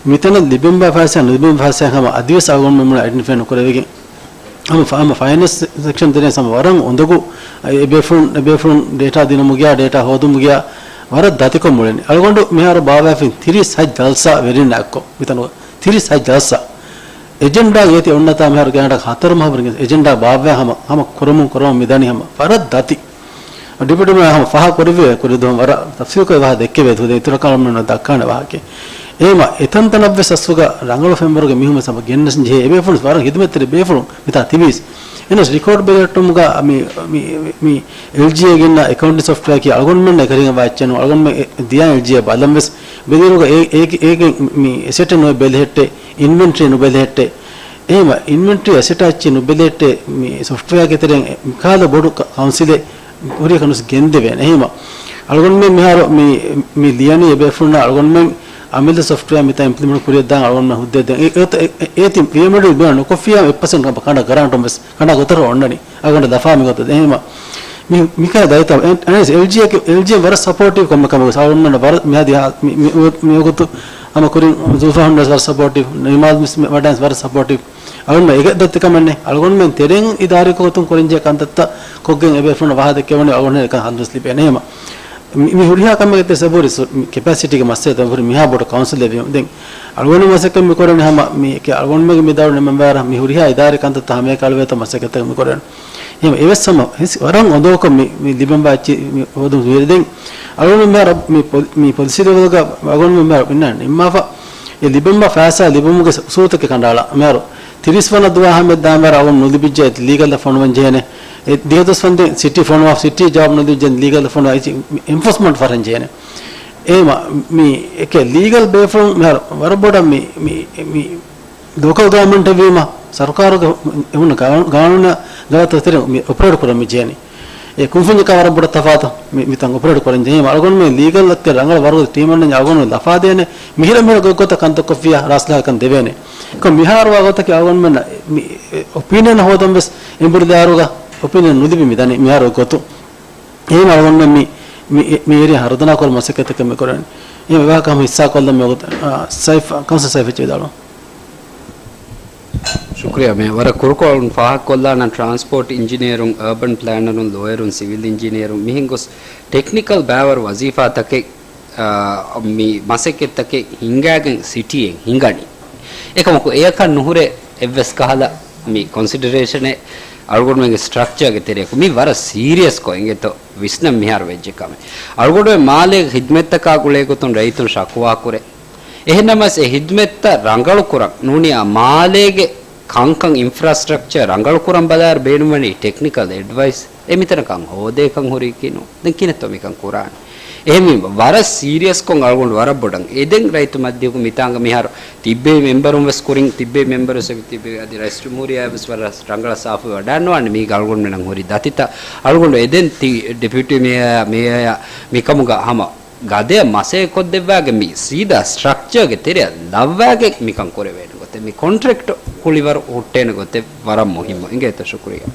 މިތަނަށް ލިބެންބާ ފައިސާ ނުލިބެން ފައިސާ ހަމަ އަދިވެސް އަޅުގަނޑުމެން އައިޑެންޓިފައި ނުކުރެވިގެން ހަމަ ފަ-، ހަމަ ފައިނޭންސް ސެކްޝަން ތެރެއިން ހަމަ ވަރަށް އުނދަގޫ އެ ބޭފުޅުން، އެ ބޭފުޅުން ޑޭޓާ ދިނުމުގެއާ ޑޭޓާ ހޯދުމުގެއާ ވަރަށް ދަތިކޮށް މުޅެނީ. އަޅުގަނޑު މިހާރު ބާއްވާފިން ތިރީސް ހަތް ޖަލްސާ ވެރިންނާ އެއްކޮށް މިތަނުގަ ތިރީސް ހަތް ޖަލްސާ. އެޖެންޑާ އޭތި އޮންނަތާ މިހާރު ގާތްގަނޑަކަށް ހަތަރު މަހަށްވުރެ އެޖެންޑާ ބާއްވާ ހަމަ، ހަމަ ކުރަމުން ކުރަމުން މިދަނީ ހަމަ ވަރަށް ދަތި. ޑިޕިއުޓީ މޭޔަރ ހަމަ ފާހަގަ ކުރެއްވި ކުރިދުވަހު ވަރަށް ތަފްސީލުކޮށް ވާހަކަ ދެއްކެވޭ ދުވަހު ދެން އިތުރަކަށް އަޅުގަނޑުމެންނަށް ދައްކާނެ ވާހަކަ. އެހެންވީމަ އެތަންތަނަށްވެސް އަސްލުގަ ރަނގަޅު ފެންވަރުގެ މީހުން ވެސް ހަމަ ގެންނަސް ޖެހޭ އެބޭފުޅުން ވަރަށް ހިދުމަތްތެރި ބޭފުޅުން މިތާ ތިބީސް. އެހެނަސް ރިކޯޑް ބެލެހެއްޓުމުގަ މި، މި، މި އެލްޖީއޭ ގެންނަ އެކައުންޓިން ސޮފްޓްވެއާއަކީ އަޅުގަނޑުމެންނަށް އެކަން ވާ އެއްޗެއް ނޫން. އަޅުގަނޑުމެން އެ ދިޔާ އެލްޖީއޭ ބަލަން ވެސް ބެލިއިރުގަ އޭ، އޭގެ، އޭގެ މި އެސެޓެއް ނުބެލެހެއްޓޭ، އިންވެންޓްރީ ނުބެލެހެއްޓޭ. އެހެންވީމަ އިންވެންޓްރީ އެސެޓާ އެއްޗެއް ނުބެލެހެއްޓޭ، މި ސޮފްޓްވެއާގެ ތެރެއިން މިކަހަލަ ބޮޑު ކަ-، ކައުންސިލެއް ކުރިއަކަށް ނުސް ގެންދެވޭނެ. އެހެންވީމަ އަޅުގަނޑުމެން މިހާރު މި، މި ލިޔަނީ އެބޭފުޅުންނަށް އަޅުގަނޑުމެން އަމިއްލަ ސޮފްޓްވެއާ މިތާ އިމްޕްލިމެންޓް ކުރިއަށްދާން އަޅުގަނޑުމެން ހުއްދަ ދޭން. އެ، އެ، އެ، އޭތި ވީއެމްޑީ ބޭނުން ނުކޮށްފިއްޔާ އެއް ޕަސެންޓް ކަނޑަ ގަރާންޓުން ވެސް ކަނޑާ ގޮތަށް އޮންނަނީ. އަޅުގަނޑަށް ލަފާ މިގޮތަށް. އެހެންވީމަ މި، މިކަހަލަ ދަތިތައް އެ، އެ، އެލްޖީއޭ، އެލްޖީއޭ ވަރަށް ސަޕޯޓިވް ކޮންމެ ކަމަކު އަޅުގަނޑުމެން ވަރަށް މިއަދި ހާ-، މި، މި، މި، މިވަގުތު ހަމަ ކުރިން ޒުލްފާ ހުންނަސް ވަރަށް ސަޕޯޓިވް، ނިމާލް މިސް ވަޑާންސް ވަރަށް ސަޕޯޓިވް. އަޅުގަނޑު އެގެ ދަތިކަމެއް ނެތް. އަޅުގަނޑުމެން ތެރެއިން އިދާރީކޮށް ގޮތުން ކުރަންޖެހޭ ކަންތައްތައް ކޮށްގެން އެބޭފުޅުންނަށް ވާހަކަ ދެއްކެވުނީ އަޅުގަނޑު އެކަން ހައްލުވެސް ލިބޭނެ. އެހެންވީމަ މި، މި ހުރިހާ ކަމެއްގެ ތެރެއަށް ސަބުރި ސު-، މި ކެޕޭސިޓީގެ މައްސަލަ ދެން ހުރި މިހާ ބޮޑު ކައުންސިލެއް ވީމަ. ދެން އަޅުގަނޑު މަސައްކަތް މި ކުރަނީ ހަމަ މި އަޅުގަނޑުމެންގެ މި ދައުރު ނިމެން ވާރަށް މި ހުރިހާ އިދާރީ ކަންތައްތައް ހަމައެކަނި އަޅުވޭތޯ މަސައްކަތްތައް މި ކުރަނީ. އެހެން އެވެސް ހަމަ ހިސް ވަރަށް އޮނދޯކޮށް މި، މި ލިބެން ވާ އެއްޗި މި ހޯދުން ހުރި. ދެން އަޅުގަނޑު މިހާރު މި ޕޮ-، މި ޕޮލިސީ ލެވެލްގަ އަޅުގަނޑު މިހާރު މިންނާ ނިންމާފަ އެ ލިބެން ވާ ފައިސާ ލިބުމުގެ އުސޫލުތަކެއް ކަނޑައަޅާ. މިހާރު ތިރީސް ވަނަ ދުވަހާ ހަމަ ދާންވާރަށް އަޅުގަނޑު ނުލިބިއްޖެ އޭތި ލީގަލް ފޮނުވަން ޖެހޭނެ. އެ ދިހަ ދުވަސް ވަންދެން ސިޓީ ފޮނުވާ، ސިޓީ ޖަވާބު ނުދިއްޖެ ލީގަލް ފޮނުވާ އެންފޯސްމަންޓް ފަރަން ޖެހޭނެ. އެހެންވީމަ މި އެކެ ލީގަލް ބޭފުޅުން މިހާރު ވަރަށް ބޮޑަށް މި، މި، މި ލޯކަލް ގަވަރމަންޓެއް ވީމަ، ސަރުކާރުގެ އެ ހުންނަ ގާ-، ގާނޫނާ ގަވާއިދު ތެރެއިން މި އޮޕަރޭޓް ކުރަން މި ޖެހެނީ. އެ ކުންފުންޏަކާ ވަރަށް ބޮޑަށް ތަފާތު މި، މިތަން އޮޕަރޭޓް ކުރަން ޖެހީމަ، އަޅުގަނޑުމެން ލީގަލް އަކަށް ރަނގަޅަށް ވަރުގަދަ ޓީމެއް އަންނަން އަޅުގަނޑު ލަފާދޭނެ. މިހިރަ މިހިރަ ގޮތްގޮތަށް ކަންތައް ކޮށްފިއްޔާ ރާސްލާކަން ދެވޭނެ. އެކަމް މިހާރު ވާ ގޮތަކީ އަޅުގަނޑުމެން މި، އެ، އޮޕީނިއަން ހޯދަން ވެސް އެނބުރި ދާއިރުގަ އޮޕީނިއަން ނުލިބި މި ދަނީ މިހާރު ގޮތު. އެހެން އަޅުގަނޑުމެން މި، މި، މި އޭރިއާ ހަރުދަނާކޮށް މަސައްކަތްތަކެއް މި ކުރަނީ. އެ ވާހަކަ ހަމަ ހިއްސާކޮށްލަން މި ވަގުތު، އާ، ސައިފް، ކައުންސިލް ސައިފް އެއްޗެއް ވިދާޅުވާ. ޝުކުރިއްޔާ މޭ. ވަރަށް ކުރުކޮށް އަޅުން ފާހަގަކޮށްލާނަން ޓްރާންސްޕޯޓް އިންޖިނިއަރުން، އަރބަން ޕްލޭނަރުން، ލޯޔަރުން، ސިވިލް އިންޖިނިއަރުން މިހެން ގޮސް ޓެކްނިކަލް ބައިވަރު ވަޒީފާތަކެއް، އާ، މި މަސައްކަތްތަކެއް ހިންގާގެން ސިޓީއެއް ހިނގަނީ. އެކަމަކު އެޔަކަށް ނުހުރޭ އެއްވެސް ކަހަލަ މި ކޮންސިޑަރޭޝަނެއް އަޅުގަނޑުމެންގެ ސްޓްރަކްޗާގެ ތެރެއަކު. މި ވަރަށް ސީރިއަސްކޮށް އިނގޭތޯ ވިސްނަން މިހާރު ވެއްޖެ ކަމެއް. އަޅުގަނޑުމެން މާލޭގެ ޚިދްމަތްތަކާ ގުޅޭގޮތުން ރައްޔިތުން ޝަކުވާކުރޭ. އެހެންނަމަވެސް އެ ޚިދްމަތްތައް ރަނގަޅުކުރަން ނޫނީ އާ މާލޭގެ ކަންކަން އިންފްރާސްޓްރަކްޗަރ ރަނގަޅުކުރަން ބަލާއިރު ބޭނުންވަނީ ޓެކްނިކަލް އެޑްވައިސް. އެ މިތަނަކަށް ހޯދޭ ކަން ހުރީކީ ނޫން. ދެން ކިހިނެއްތޯ މިކަން ކުރާނީ؟ އެހެންވީމަ ވަރަށް ސީރިއަސްކޮށް އަޅުގަނޑު ވަރަށް ބޮޑަށް އެދެން ރައްޔިތު މަޖިލީހުގެ މިތާނގަ މިހާރު ތިއްބެވި މެމްބަރުން ވެސް ކުރިން ތިއްބެވި މެމްބަރު ވެސް ތިއްބެވި އަދި ރައީސްޖުމްހޫރިއްޔާ ވެސް ވަރަށް ރަނގަޅަށް ސާފުވެ ވަޑާންވާނެ މީގަ އަޅުގަނޑުމެންނަށް ހުރި ދަތިތައް. އަޅުގަނޑު އެދެން ތި ޑެޕިއުޓީ މޭޔަރ، މޭޔަރ މިކަމުގަ ހަމަ ގަދަޔަށް މަސައްކަތް ކޮށްދެއްވާގެން މި ސީދާ ސްޓްރަކްޗާގެ ތެރެއަށް ލައްވާގެން މިކަން ކުރެވޭނެ ގޮތެއް މި ކޮންޓްރެކްޓް ކުޅިވަރު ހުއްޓޭނެ ގޮތެއް ވަރަށް މުހިއްމު. އިނގޭތޯ؟ ޝުކުރިއްޔާ.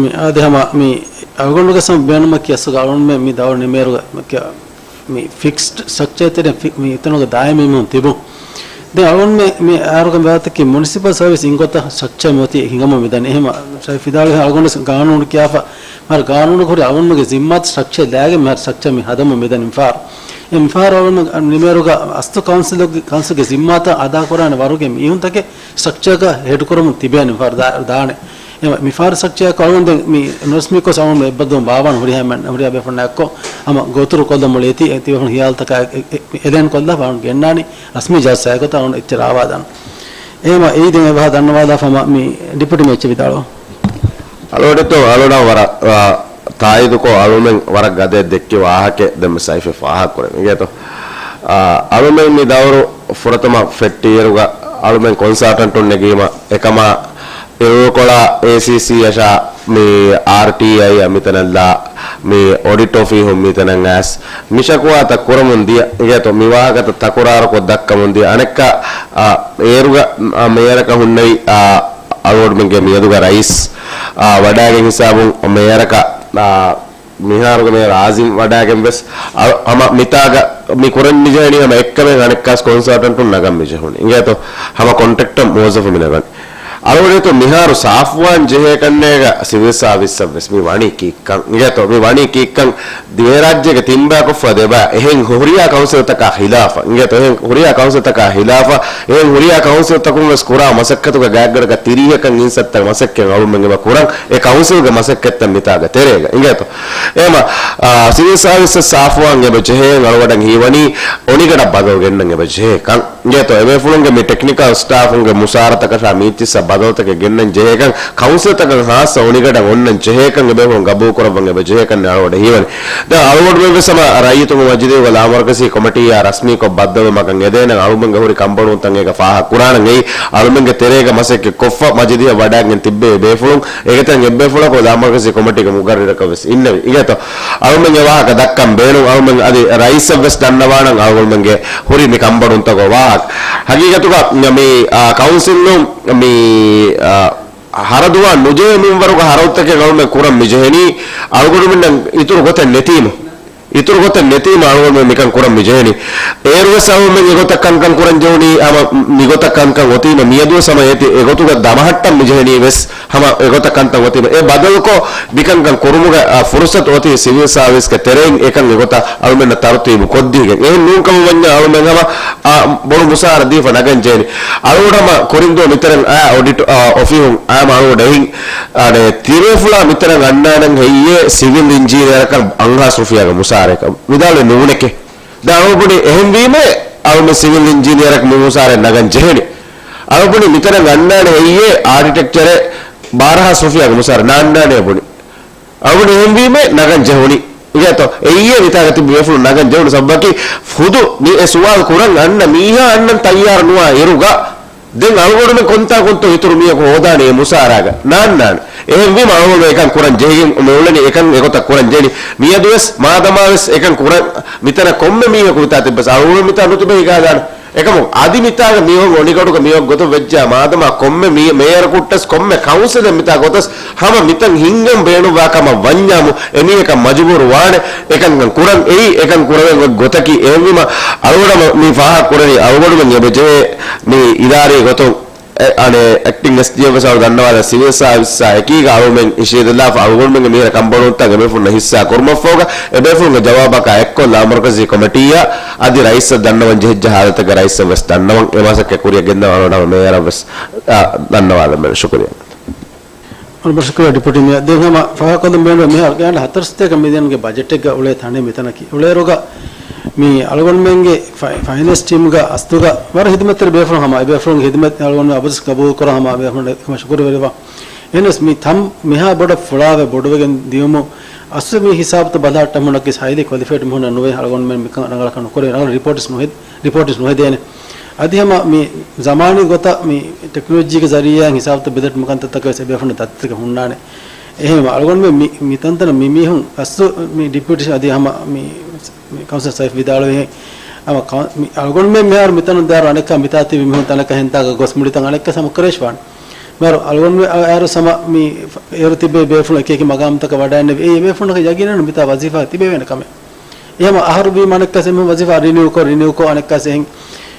މި އާދެ ހަމަ މި އަޅުގަނޑުގެ ސަމް ބޭނުމަކީ އަސްލުގަ އަޅުގަނޑުމެން މި ދައުރު ނިމޭއިރުގަ މި ފިކްސްޑް ސްޓްރަކްޗާ ތެރެ މި އެތަނުގަ ދާއިމީ މީހުން ތިބުން. ދެން އަޅުގަނޑުމެން މި އަހަރުގެ މިވާތަކީ މުނިސިޕަލް ސަރވިސް އިން ގޮތަށް ސްޓްރަކްޗާ މިއޮތީ ހިނގަމުން މިދަނީ. އެހެން ޝައިފް ވިދާޅުވި އަޅުގަނޑު ގާނޫނު ކިޔާފަ މިހާރު ގާނޫނުގަ ހުރި އަޅުގަނޑުމެންގެ ޒިންމާތައް ސްޓްރަކްޗާ ލައިގެން މިހާރު ސްޓްރަކްޗާ މި ހަދަމުން މިދަނީ މިފަހަރު. މިފަހަރު ނިމޭރުގަ އަސްލު ކައުންސިލުގެ، ކައުންސިލްގެ ޒިންމާތައް އަދާކުރާނެ ވަރުގެ މީހުންތަކެއް ސްޓްރަކްޗާގަ ހެޑް ކުރަމުން ތިބޭނެ މިފަހަރު ދާ-، ދާނެ. އެ މިފަހަރު ސްޓްރަކްޗާ ކޮޅުން ދެން މި ނަރަސްމީކޮށް ސަމަން އެއްބަދުން ބާވާން ހުރިހާ މެން-، ހުރިހާ ބޭފުޅުންނާއެއްކޮށް ހަމަ ގޯތުރު ކޮށްލަމުޅޭތީ އެ ތިބޭފުޅުން ހިޔާލުތަކާ އެ-، އެ-، އެލައިން ކޮށްލާފަ ގެންނާނީ ރަސްމީ ޖަލްސާއެއްގޮތަށް އަޅުން އެއްޗެއް ރާވާދާން. އެހެމަ އެއީ ދެން އެވަހާ ދަންނަވާލާފަ ހަމަ މި ޑިޕުޓީ މެއްޗެއް ވިދާޅުވާ. އަޅުގަޑިތޯ އަޅުނަށް ވަރަށް، އާ، ތާއީދުކޮށް އަޅުމެން ވަރަށް ގަދައެއް ދެއްކި ވާހަކަ ދެންމެ ސައިފެ ފާހަގަކުރެން އިނގޭތޯ. އާ، އަޅުމެން މި ދައުރު ފުރަތަމަ ފެއްޓިއިރުގަ އަޅުމެން ކޮންސަލްޓަންޓުން ނެގީމަ އެކަމާ އިރުކޮޅާ އޭސީސީ އަށާ މި އާރްޓީއައި އަށް މިތަނަށްލާ މި އޮޑިޓް އޮފީހުން މިތަނަށް އައިސް މި ޝަކުވާތައް ކުރަމުން ދިޔަ އިނގޭތޯ މި ވާހަކަތައް ތަކުރާރުކޮށް ދައްކަމުން ދިޔަ އަނެއްކާ، އާ، އޭރުގަ، އާ، މޭޔަރަކަށް ހުންނެވި، އާ، އަޅުގަޑުމެންގެ މިއަދުގަ ރައީސް، އާ، ވަޑައިގެން ހިސާބުން މޭޔަރަކަށް، އާ، މިހާރުގެ މޭޔަރ އާޒިމް ވަޑައިގެން ވެސް، އަ-، ހަމަ މިތާގަ މި ކުރަން މިޖެހެނީ ހަމަ އެއްކަމެއް އަނެއްކާސް ކޮންސަލްޓަންޓުން ނަގަން މިޖެހުނީ. އިނގޭތޯ ހަމަ ކޮންޓްރެކްޓަރ މުވައްޒަފު މިނަގަން. އަޅުގަޑިތޯ މިހާރު ސާފުވާން ޖެހޭ ކަންނޭގަ ސިވިލް ސާވިސްއަށް ވެސް މި ވަނީ ކީއްކަން. އިނގޭތޯ މި ވަނީ ކީއްކަން ދިވެހިރާއްޖޭގެ ތިންބައިކޮށްފަ ދެބަ އެހެން ހުރިހާ ކައުންސިލްތަކާ ހިލާފަށް. އިނގޭތޯ އެހެން ހުރިހާ ކައުންސިލްތަކާ ހިލާފަށް، އެހެން ހުރިހާ ކައުންސިލްތަކުން ވެސް ކުރާ މަސައްކަތުގެ ގާތްގަނޑަކަށް ތިރީހަކަށް އިންސައްތަ މަސައްކަތް އަޅުމެން އެބަ ކުރަން އެ ކައުންސިލްގެ މަސައްކަތްތައް މިތާގަ ތެރޭގަ. އިނގޭތޯ؟ އެހެމަ، އާ، ސިވިލް ސާވިސް ސާފުވާން އެބަ ޖެހޭ އަޅުގަޑަށް ހީވަނީ އޮނިގަޑަށް ބަދަލު ގެންނަން އެބަ ޖެހޭކަން. އިނގޭތޯ؟ އެބޭފުޅުންގެ މި ޓެކްނިކަލް ސްޓާފުންގެ މުސާރަތަކަށާ މީތިއްސަށް ބަދަލުތަކެއް ގެންނަން ޖެހޭކަން ކައުންސިލްތަކަށް ހާއްސަ އޮނިގަޑަށް އޮންނަން ޖެހޭކަން އެބޭފުޅުން ގަބޫލުކުރައްވަން އެބަ ޖެހޭކަން އަޅުގަޑަށް ހީވަނީ. ދެން އަޅުގަޑުމެން ވެސް ހަމަ ރައްޔިތުންގެ މަޖިލީހުގެ ލާމަރުކަޒީ ކޮމިޓީއާ ރަސްމީކޮށް ބައްދަލުވުމަކަށް އެދޭނަން އަޅުމެންގެ ހުރި ކަންބޮޑުވުންތައް އޭގަ ފާހަގަ ކުރާނަން އެއީ އަޅުމެންގެ ތެރޭގަ މަސައްކަތް ކޮށްފަ މަޖިލީހަށް ވަޑައިގެން ތިއްބެވި ބޭފުޅުން އޭގެތެރެއިން އެއްބޭފުޅަކު ލާމަރުކަޒީ ކޮމިޓީގެ މުގައްރިރަކަށް ވެސް އިންނެވި. އިނގޭތޯ؟ އަޅުމެން އެ ވާހަކަ ދައްކަން ބޭނުން. އަޅުމެން އަދި ރައީސަށް ވެސް ދަންނަވާނަން އަޅުގަނޑުމެންގެ ހުރި މި ކަންބޮޑުވުންތަކުގެ ވާހަކަ. ހަގީގަތުގަ މި، އާ، ކައުންސިލުން މި، އާ، ހަރަދުވާ ނުޖެހޭ މިންވަރުގެ ހަރަދުތަކެއް އަޅުމެން ކުރަން މިޖެހެނީ އަޅުގަނޑުމެންނަށް އިތުރު ގޮތެއް ނެތީމަ. އިތުރު ގޮތެއް ނެތީމަ އަޅުގަނޑުމެން މިކަން ކުރަން މިޖެހެނީ. އޭރުވެސް އަޅުގަނޑުމެން އެގޮތަށް ކަންކަން ކުރަން ޖެހުނީ ހަމަ މިގޮތަށް ކަންކަން އޮތީމަ މިއަދުވެސް ހަމަ އޭތި އެގޮތުގަ ދަމަހައްޓަން މިޖެހެނީ ވެސް ހަމަ އެގޮތަށް ކަންތައް އޮތީމަ. އެ ބަދަލުކޮށް މިކަންކަން ކުރުމުގެ، އާ، ފުރުސަތު އޮތީ ސިވިލް ސާވިސްގެ ތެރެއިން އެކަން އެގޮތަށް އަޅުމެންނަށް ތަރުތީބު ކޮށްދީގެން. އެހެން ނޫންކަމަށް ވަންޏާ އަޅުމެން ހަމަ، އާ، ބޮޑު މުސާރަ ދީފަ ނަގަން ޖެހެނީ. އަޅުގަނޑު ހަމަ ކުރިންދޫ މިތަނަށް އާ އޮޑިޓް، އާ، އޮފީހުން އާ މަ އަޅުގަނޑު އެހިން އަނެއް ތިބޭފުޅާ މިތަނަށް އަންނާނަން ހެއްޔޭ ސިވިލް އިންޖީނިއަރަކަށް އަށް ހާސް ރުފިޔާގެ މުސާރައަކަށް ވިދާޅުވެ ނުވުނެކޭ. ދެން އަޅުގަނޑު ބުނި އެހެންވީމަ އަޅުމެން ސިވިލް އިންޖީނިއަރަކަށް މި މުސާރަ ނަގަން ޖެހެނީ. އަޅުގަނޑު ބުނި މިތަނަށް އަންނާނެ ހެއްޔޭ އާކިޓެކްޗަރެއް ބާރަ ހާސް ރުފިޔާގެ މުސާރަ ނާންނާނެ ބުނި. އަޅުގަނޑު އެހެންވީމަ ނަގަން ޖެހުނީ. އިނގޭތޯ؟ އެއީ މިތާގަ ތިބި ބޭފުޅުން ނަގަން ޖެހުނު ސަބަބަކީ ފުދު މި އެ ސުވާލު ކުރަން އަންނަ މީހާ އަންނަން ތައްޔާރު ނުވާ އިރުގަ ދެން އަޅުގަނޑުމެން ކޮންތާކުންތޯ އިތުރު މީހަކު ހޯދާނެ އެ މުސާރާގަ ނާންނާނެ. އެހެންވީމަ އަޅުގަނޑު އެކަން ކުރަން ޖެހިގެން މި އުޅެނީ އެކަން އެގޮތަށް ކުރަން ޖެހެނީ. މިއަދުވެސް މާދަމާވެސް އެކަން ކުރަން މިތަނަށް ކޮންމެ މީހަކު މިތާ ތިއްބަސް އަޅުގަނޑު މިތާ ނުތިބެ ހިގާދާނެ. އެކަމު އަދި މިތާގަ މިއޮތް އޮނިގަޑުގަ މިއޮތް ގޮތަށް ވެއްޖާ މާދަމާ ކޮންމެ މީ-، މޭޔަރަކުއްޓަސް ކޮންމެ ކައުންސިލެއް މިތާ ގޮތަސް ހަމަ މިތަން ހިންގަން ބޭނުންވާ ކަމަށް ވަންޏާމު އެމީހަކަށް މަޖުބޫރު ވާނެ އެކަންކަން ކުރަން. އެއީ އެކަން ކުރެވެން އޮތް ގޮތަކީ. އެހެންވީމަ އަޅުގަޑަށް މި ފާހަގަ ކުރަނީ އަޅުގަޑުމެން އެބަ ޖެހޭ މި އިދާރީ ގޮތުން އެ، އަނެއް އެކްޓިން އެސްޑީއެމް ވެސް އަޅު ދަންނަވާލާ ސިވިލް ސާވިސްއާ އެކީގަ އަޅުމެން އިށީދެލާފަ އަޅުގަނޑުމެންގެ މީހުން ކަންބޮޑުވުންތައް އެބޭފުޅުންނަށް ހިއްސާ ކުރުމަށްފަހުގަ އެބޭފުޅުންގެ ޖަވާބަކާ އެއްކޮށް ލާމަރުކަޒީ ކޮމިޓީއަށް އަދި ރައީސަށް ދަންނަވަން ޖެހިއްޖެ ހާލަތެއްގަ ރައީސަށް ވެސް ދަންނަވަން އެ މަސައްކަތް ކުރިއަށް ގެންދަވާ އަޅުގަނޑު މޭޔަރަށް ވެސް، އާ، ދަންނަވާލަމެވެ. ޝުކުރިއްޔާ. އަޅު ބަށަކުރެ ޑިޕުޓީ މޭޔަރ. ދެން ހަމަ ފާހަގަކޮށްލަން ބޭނުން މިހާރު ގާނޑ ހަތަރު ސަތޭކަ މިލިއަންގެ ބަޖެޓެއްގަ އުޅޭ ތަނެއް މިތަނަކީ. އުޅޭއިރުގަ މި އަޅުގަނޑުމެންގެ ފައި-، ފައިނޭންސް ޓީމްގަ އަސްލުގަ ވަރަށް ހިދުމަތްތެރި ބޭފުޅުން ހަމަ އެބޭފުޅުންގެ ހިދުމަތް އަޅުގަނޑުމެން އަބަދުވެސް ގަބޫލުކުރާ ހަމަ އެބޭފުޅުން ޝުކުރުވެރިވާ. އެހެނަސް މި ތަން މިހާ ބޮޑަށް ފުޅާވެ ބޮޑުވެގެން ދިޔުމު އަސްލު މި ހިސާބުތައް ބަލާއްޓަމުން އަކީ ހައިލީ ކޮލިފައިޑް މީހުންނަށް ނުވޭ އަޅުގަނޑުމެން މިކަން ރަނގަޅަކަށް ނުކުރޭ. ރަނގަޅު ރިޕޯޓްސް ނުހެދޭ. ރިޕޯޓްސް ނުހެދޭނެ. އަދި ހަމަ މި ޒަމާނީ ގޮތަށް މި ޓެކްނޮލޮޖީގެ ޒަރީއާއިން ހިސާބުތައް ބެލެޓް މަކަންތައްތަކަށް ވެސް އެބޭފުޅުން ދަތިތަކެއް ހުންނާނެ. އެހެންވީމަ އަޅުގަނޑުމެން މި، މި ތަންތަނަށް މި މީހުން އަސްލު މި ޑިޕިއުޓީ އަދި ހަމަ މި، މި ކައުންސިލް ސައިފް ވިދާޅުވިހެން ހަމަ ކައު-، މި އަޅުގަނޑުމެން މިހާރު މިތަނުން ދާރު އަނެއްކާ މިތާ ތިބި މީހުން ތަނަކަށް ހެންތާގަ ގޮސް މުޅިތަން އަނެއްކާ ހަމަ ކުރެވިފާނެ. މިހާރު އަޅުގަނޑުމެން އަ-، އައިރު ހަމަ މި އޭރު ތިބޭ ބޭފުޅުން އެކި އެކި މަގާމުތަކަށް ވަޑައިންނެވި. އެ ބޭފުޅުންނަކަށް ޔަގީނެއް ނުވޭ މިތާ ވަޒީފާ ތިބެވޭނެ ކަމެއް. އެހެން އަހަރު ވީމަ އަނެއްކާސް އެމީހުން ވަޒީފާ ރިނިއު ކޮށް، ރިނިއު ކޮށް އަނެއްކާސް އެހެން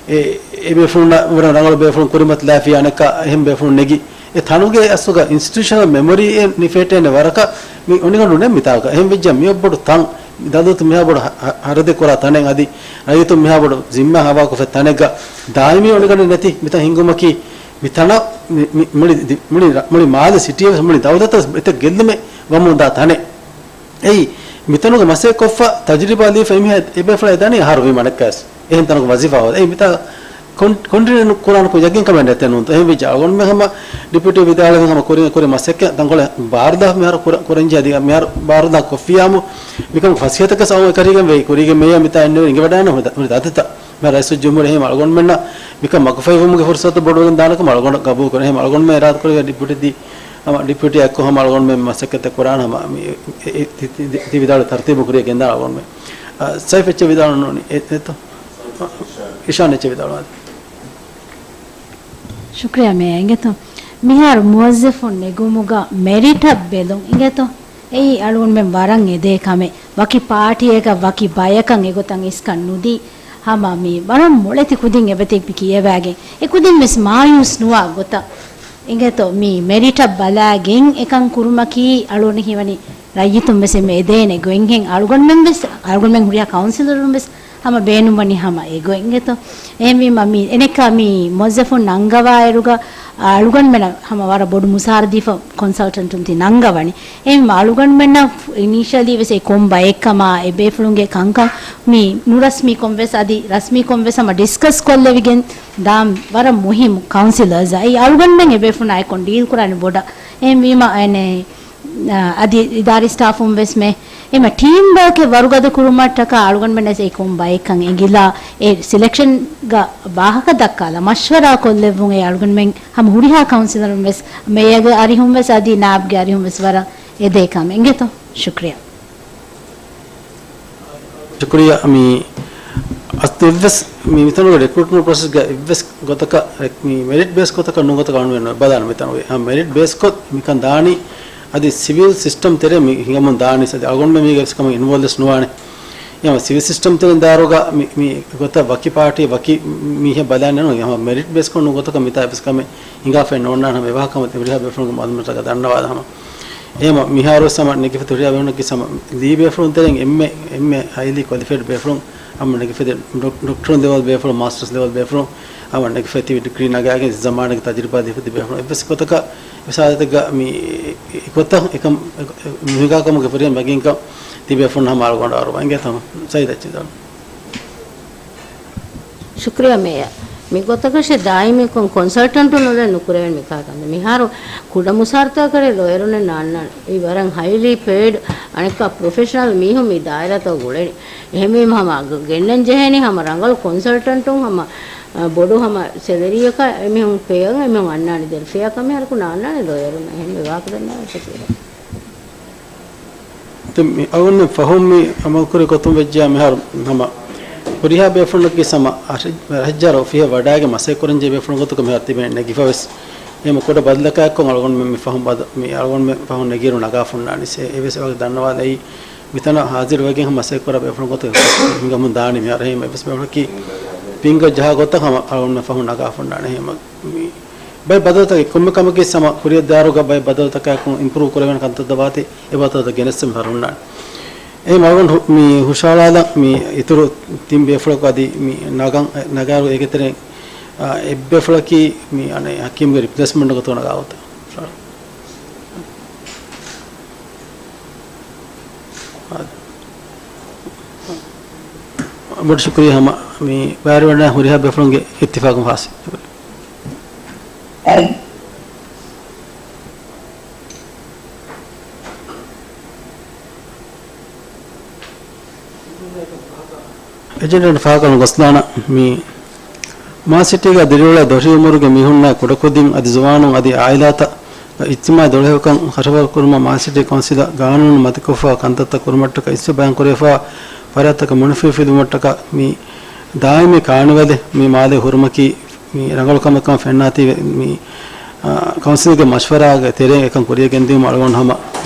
އެ، އެ ބޭފުޅުންނަށް ވަރަށް ރަނގަޅު ބޭފުޅުން ކުރިމަތިލާފިޔާ އަނެއްކާ އެހެން ބޭފުޅުން ނެގި، އެ ތަނުގެ އަސްލުގަ އިންސްޓިޓިއުޝަނަލް މެމޮރީއެއް ނިފެހެއްޓޭނެ ވަރަކަށް މި އޮނިގަނޑު ނެތް މިތާކަށް. އެހެން ވެއްޖާ މިއޮއް ބޮޑު ތަން، ދައުލަތު މިހާ ބޮޑު ހަ-، ހަ-، ހަރަދެއް ކުރާ ތަނެއް އަދި ރައްޔިތުން މިހާ ބޮޑު ޒިންމާ ހަވާކޮށްފަ ތަނެއްގަ ދާއިމީ އޮނިގަނޑެއް ނެތި މިތަން ހިންގުމަކީ މި ތަނަށް މި، މި، މުޅި ދި-، މުޅި ރަ-، މުޅި މާލެ ސިޓީއަށް ވެސް މުޅި ދައުލަތަށް ވެސް އެތައް ގެއްލުމެއް ވަމުން ދާ ތަނެއް. އެއީ، މިތަނުގެ މަސައްކަތްކޮށްފަ ތަޖުރިބާ ލިބިފަ އެމީހާ އެބޭފުޅާ އެދާނީ އަހަރު ވީމަ އަނެއްކާވެސް. އެހެން ތަނަކު ވަޒީފާ ހޯދަ. އެއީ މިތާ ކޮން-، ކޮންޓިނިއު ކުރާނަކު ޔަގީންކަމެއް ނެތޭ ނޫންތޯ. އެހެން ވެއްޖެ އަޅުގަނޑުމެން ހަމަ ޑިޕިއުޓީ ވިދާޅުވި ހަމަ ކުރިން ކުރި މަސައްކަތް ތަންކޮޅެއް ބާރުދާ މިހާރު ކުރަ-، ކުރަންޖެހޭ އަދި މިހާރު ބާރުދާ ކޮށްފިޔާމު މިކަމަކު ފަސޭހަތަކަސް އައު އެކަރީގެން ވެ ކުރީގެ މޭޔަރ މިތާ އެންނެވި އިނގިވަޑާނެ ހުރި ދަ-، ހުރި ދަތިތައް. މި ރައީސުލްޖުމްހޫރިއްޔާ ހަމަ އަޅުގަނޑުމެންނަށް މިކަން މަގުފަހިވުމުގެ ފުރުސަތު ބޮޑުވެގެން ދާނެކަމަށް އަޅުގަނޑު ގަބޫލުކުރޭ. ހަމަ އަޅުގަނޑުމެން އިރާދަކުރެއްވިޔާ ޑިޕިއުޓީ ދީ، ހަމަ ޑިޕިއުޓީ އެއްކޮށް ހަމަ އަޅުގަނޑުމެން މަސައްކަތެއް ކުރާނަ ހަމަ މި އެ-، އެ-، ތި-، ތި-، ތި-، ތި ވިދާޅު ތަރުތީބު ކުރިޔަށް ގެންދާނަ އަޅުގަނޑުމެން. އަ، ސައިފް އެއްޗެއް ވިދާޅު ނޫނީ. އެ-، އެތޯ؟ އިޝާން އެއްޗެއް ވިދާޅުވާ. ޝުކްރިޔާ މޭޔަ އިނގޭތޯ. މިހާރު މުވައްޒަފުން ނެގުމުގަ މެރިޓަށް ބެލުން އިނގޭތޯ. އެއީ އަޅުގަނޑުމެން ވަރަށް އެދޭ ކަމެއް. ވަކި ޕާޓީއަކަށް ވަކި ބަޔަކަށް އެގޮތަށް އިސްކަން ނުދީ. ހަމަ މި ވަރަށް މޮޅެތި ކުދިން އެބަތިބި ކިޔަވައިގެން. އެ ކުދިން ވެސް މާޔޫސް ނުވާ ގޮތަށް އިނގޭތޯ މި މެރިޓަށް ބަލާގެން އެކަން ކުރުމަކީ އަޅުގަނޑަށް ހީވަނީ ރައްޔިތުން ވެސް އެންމެ އެދޭނެ ގޮތްހެން އަޅުގަނޑުމެން ވެސް، އަޅުގަނޑުމެން ހުރިހާ ކައުންސިލަރުން ވެސް ހަމަ ބޭނުންވަނީ ހަމަ އެގޮތް އިނގޭތޯ. އެހެންވީމަ މި އެނެއްކާ މި މުވައްޒަފުން ނަންގަވާއިރުގަ އަޅުގަނޑުމެންނަށް ހަމަ ވަރަށް ބޮޑު މުސާރަ ދީފަ ކޮންސަލްޓަންޓުން ތި ނަންގަވަނީ. އެހެންވީމަ އަޅުގަނޑުމެންނަށް އިނީޝަލީ ވެސް އެ ކޮން ބައެއްކަމާ އެ ބޭފުޅުންގެ ކަންކަން މި ނުރަސްމީކޮށް ވެސް އަދި ރަސްމީކޮށް ވެސް ހަމަ ޑިސްކަސް ކޮށްލެވިގެން ދާން ވަރަށް މުހިއްމު ކައުންސިލަރސް އައި އަޅުގަނޑުމެން އެ ބޭފުޅުންނާ އެކޮން ޑީލް ކުރާނެ ބޮޑަށް. އެހެންވީމަ އެނެ އަދި އިދާރީ ސްޓާފުން ވެސް މެ އެމަ ޓީމް ވާކެއް ވަރުގަދަ ކުރުމަށްޓަކާ އަޅުގަނޑުމެންނަސް އެ ކޮން ބައެއްކަން އެނގިލާ އެ ސިލެކްޝަންގަ ވާހަކަ ދައްކާލާ މަޝްވަރާ ކޮށްލެއްވުން އެ އަޅުގަނޑުމެން ހަމަ ހުރިހާ ކައުންސިލަރުން ވެސް މޭޔަގެ އަރިހުން ވެސް އަދި ނާބްގެ އަރިހުން ވެސް ވަރަށް އެދޭ ކަމެއް އިނގޭތޯ. ޝުކްރިޔާ. ޝުކުރިޔާ. މި އަސް އެއްވެސް މި މިތަނުގެ ރެކްރޫޓްމަންޓް ޕްރޮސެސްގަ އެއްވެސް ގޮތަކަށް ރެކް-، މި މެރިޓް ބޭސް ގޮތަކަށް ނޫން ގޮތަކަށް އަޅުގަނޑުމެން ބަލާނަ މިތަނުގެ. ހަމަ މެރިޓް ބޭސްކޮށް މިކަން ދާނީ އަދި ސިވިލް ސިސްޓަމް ތެރޭ މި ހިނގަމުން ދާނީ އަދި އަޅުގަނޑުމެން މީގެ ވެސް ކަމަށް އިންވޮލްވް ވެސް ނުވާނެ. ހަމަ ސިވިލް ސިސްޓަމް ތެރެއިން ދާއިރުގަ މި، މި ގޮތަށް ވަކި ޕާޓީ ވަކި މީހެއް ބަލާނެ ނޫން. ހަމަ މެރިޓް ބޭސްކޮށް ނޫން ގޮތަކަށް މިތާ އެއްވެސް ކަމެއް ހިނގާފައެއް ނޯންނާނެ. ހަމަ އެވާހަކަ ހަމަ ހުރިހާ ބޭފުޅުންގެ މައުލޫމާތަކަށް ދަންނަވާލަ ހަމަ އެހެން މިހާރު ވެސް ހަމަ ނެގިފަ ހުރިހާ ބޭފުޅުންނަކީ ހަމަ ލީ ބޭފުޅުން ތެރެއިން އެންމެ، އެންމެ ހައިލީ ކޮލިފައިޑް ބޭފުޅުން ހަމަ ނެގިފަ ޑޮކް-، ޑޮކްޓަރުން ލެވެލް ބޭފުޅުން، މާސްޓަރސް ލެވެލް ބޭފުޅުން ހަމަ ނެގިފަ ތިބި ޑިގްރީ ނަގާގެން ޒަމާނެއްގެ ތަޖުރިބާ ދީފަ ތިބި ބޭފުޅުން އެއްވެސް ގޮތަކަށް އެއްވެސް ހާލަތެއްގަ މި އެ ގޮތަށް އެކަން އެ-، އެ-، މި ހިނގާ ކަމުގެ ފުރިހަމަ ޔަގީންކަން ތިބޭފުޅުން ހަމަ އަޅުގަނޑު އަރުވަ އިނގޭތަ ހަމަ ސައީދަށް ދަން. ޝުކްރިޔާ މޭޔަރ. މި ގޮތަކަށެއް ދާއިމީކޮށް ކޮންސަލްޓަންޓުން އުޅެ ނުކުރެވެން މިކާ ކަންތައް. މިހާރު ކުޑަ މުސާރަތަކަށް ކަރެ ލޯޔަރުންނެއް ނާންނާނެ. އެއީ ވަރަށް ހައިލީ ޕޭޑް އަނެއްކާ ޕްރޮފެޝަނަލް މީހުން މި ދާއިރާތަކުގަ އުޅެނީ. އެހެންވީމަ ހަމަ ގެންނަން ޖެހޭނީ ހަމަ ރަނގަޅު ކޮންސަލްޓަންޓުން ހަމަ، އަ، ބޮޑު ހަމަ ސެލަރީއަކާ އެމީހުން ޕޭއަށް އެމީހުން އަންނާނެ ދެރަފިޔާ ކަމެއް ހަރަކު ނާންނާނެ ލޯޔަރުން. އެހެން ވާހަކަ ދަންނަވާ ޝަކީރާ. ދެން މި އަޅުގަނޑުމެން ފަހުން މި އަމަލުކުރި ގޮތުން ވެއްޖެޔާ މިހާރު ހަމަ ހުރިހާ ބޭފުޅުންނަކީ ހަމަ ރަހަޖް-، ރަހަޖްޖާރަ އޮފީހަށް ވަޑާގެން މަސައްކަތް ކުރަންޖެހޭ ބޭފުޅުން ގޮތުގަ މިހާރު ތިބެން ނެގިފަ ވެސް އެހެން ކުޑަ ބަދަލަކާއެއްކޮށް އަޅުގަނޑުމެން މި ފަހުން ބަދަ-، މި އަޅުގަނޑުމެން ފަހުން ނެގިއިރު ނަގާފަ ހުންނާނީ. އެ-، އެވެސް އެވަގުތު ދަންނަވާލައި މިތަނަށް ހާޒިރުވެގެން ހަމަ މަސައްކަތް ކުރާ ބޭފުޅުން ގޮތުގަ ހިނގަމުން ދާނީ މިހާރު. އެހެން އެއްވެސް ބޭފުޅަކީ ބިންގަ ޖަހާ ގޮތަށް ހަމަ އަޅުގަނޑުމެން ފަހުން ނަގާފަ ހުންނާނީ. އެހެން މި ބައެއް ބަދަލުތަކެއް ކޮންމެ ކަމަކީ ހަމަ ކުރިއަށް ދާއިރުގަ ބައެއް ބަދަލުތަކާއެކު އިމްޕްރޫވް ކުރެވޭނެ ކަންތައްތައް ވާތީ އެ ބަދަލުތައް ގެނެސް މިހާރު ހުންނާނެ. އެހެން އަޅުގަނޑު މި ހުށަހަޅާލަން މި އިތުރު ތިން ބޭފުޅަކު އަދި މި ނަގަން، ނަގާއިރު އޭގެ ތެރެއިން، އާ، އެއްބޭފުޅަކީ މި އަނެއް ހަކީމްގެ ރިޕްލޭސްމަންޓް ގޮތުގަ ނަގާ ގޮތަށް. ބޮޑު ޝުކުރިއްޔާ ހަމަ މި ބައިވެރިވަންޏާ ހުރިހާ ބޭފުޅުންގެ އިއްތިފާގުން ފާސް. އެޖެންޑާއަށް ފާހަގަކޮށްލަން ގޮސްލާނަން. މި މާލެ ސިޓީގަ ދިރިއުޅޭ ދޮށީ އުމުރުގެ މީހުންނާ ކުޑަކުދިން އަދި ޒުވާނުން އަދި އާއިލާތައް އިޖްތިމާޢީ ދޮޅަހެޔޮކަން ހަށަވަރުކުރުމަށް މާލެ ސިޓީ ކައުންސިލަށް ގާނޫނުން މަތިކޮށްފައިވާ ކަންތައްތައް ކުރުމަށްޓަކާ އިސްވެ ބަޔާންކުރެވިފައިވާ ފަރާތްތަކަށް މުނަފީ ފެށުމަށްޓަކާ މި ދާއިމީ ކާނިވަލެއް މި މާލޭ ހުރުމަކީ މި ރަނގަޅު ކަމެއްކަމަށް ފެންނާތީވެ މި، އާ، ކައުންސިލްގެ މަޝްވަރާގެ ތެރޭ އެކަން ކުރިއަށް ގެންދިއުމަށް އަޅުގަނޑު ހަމަ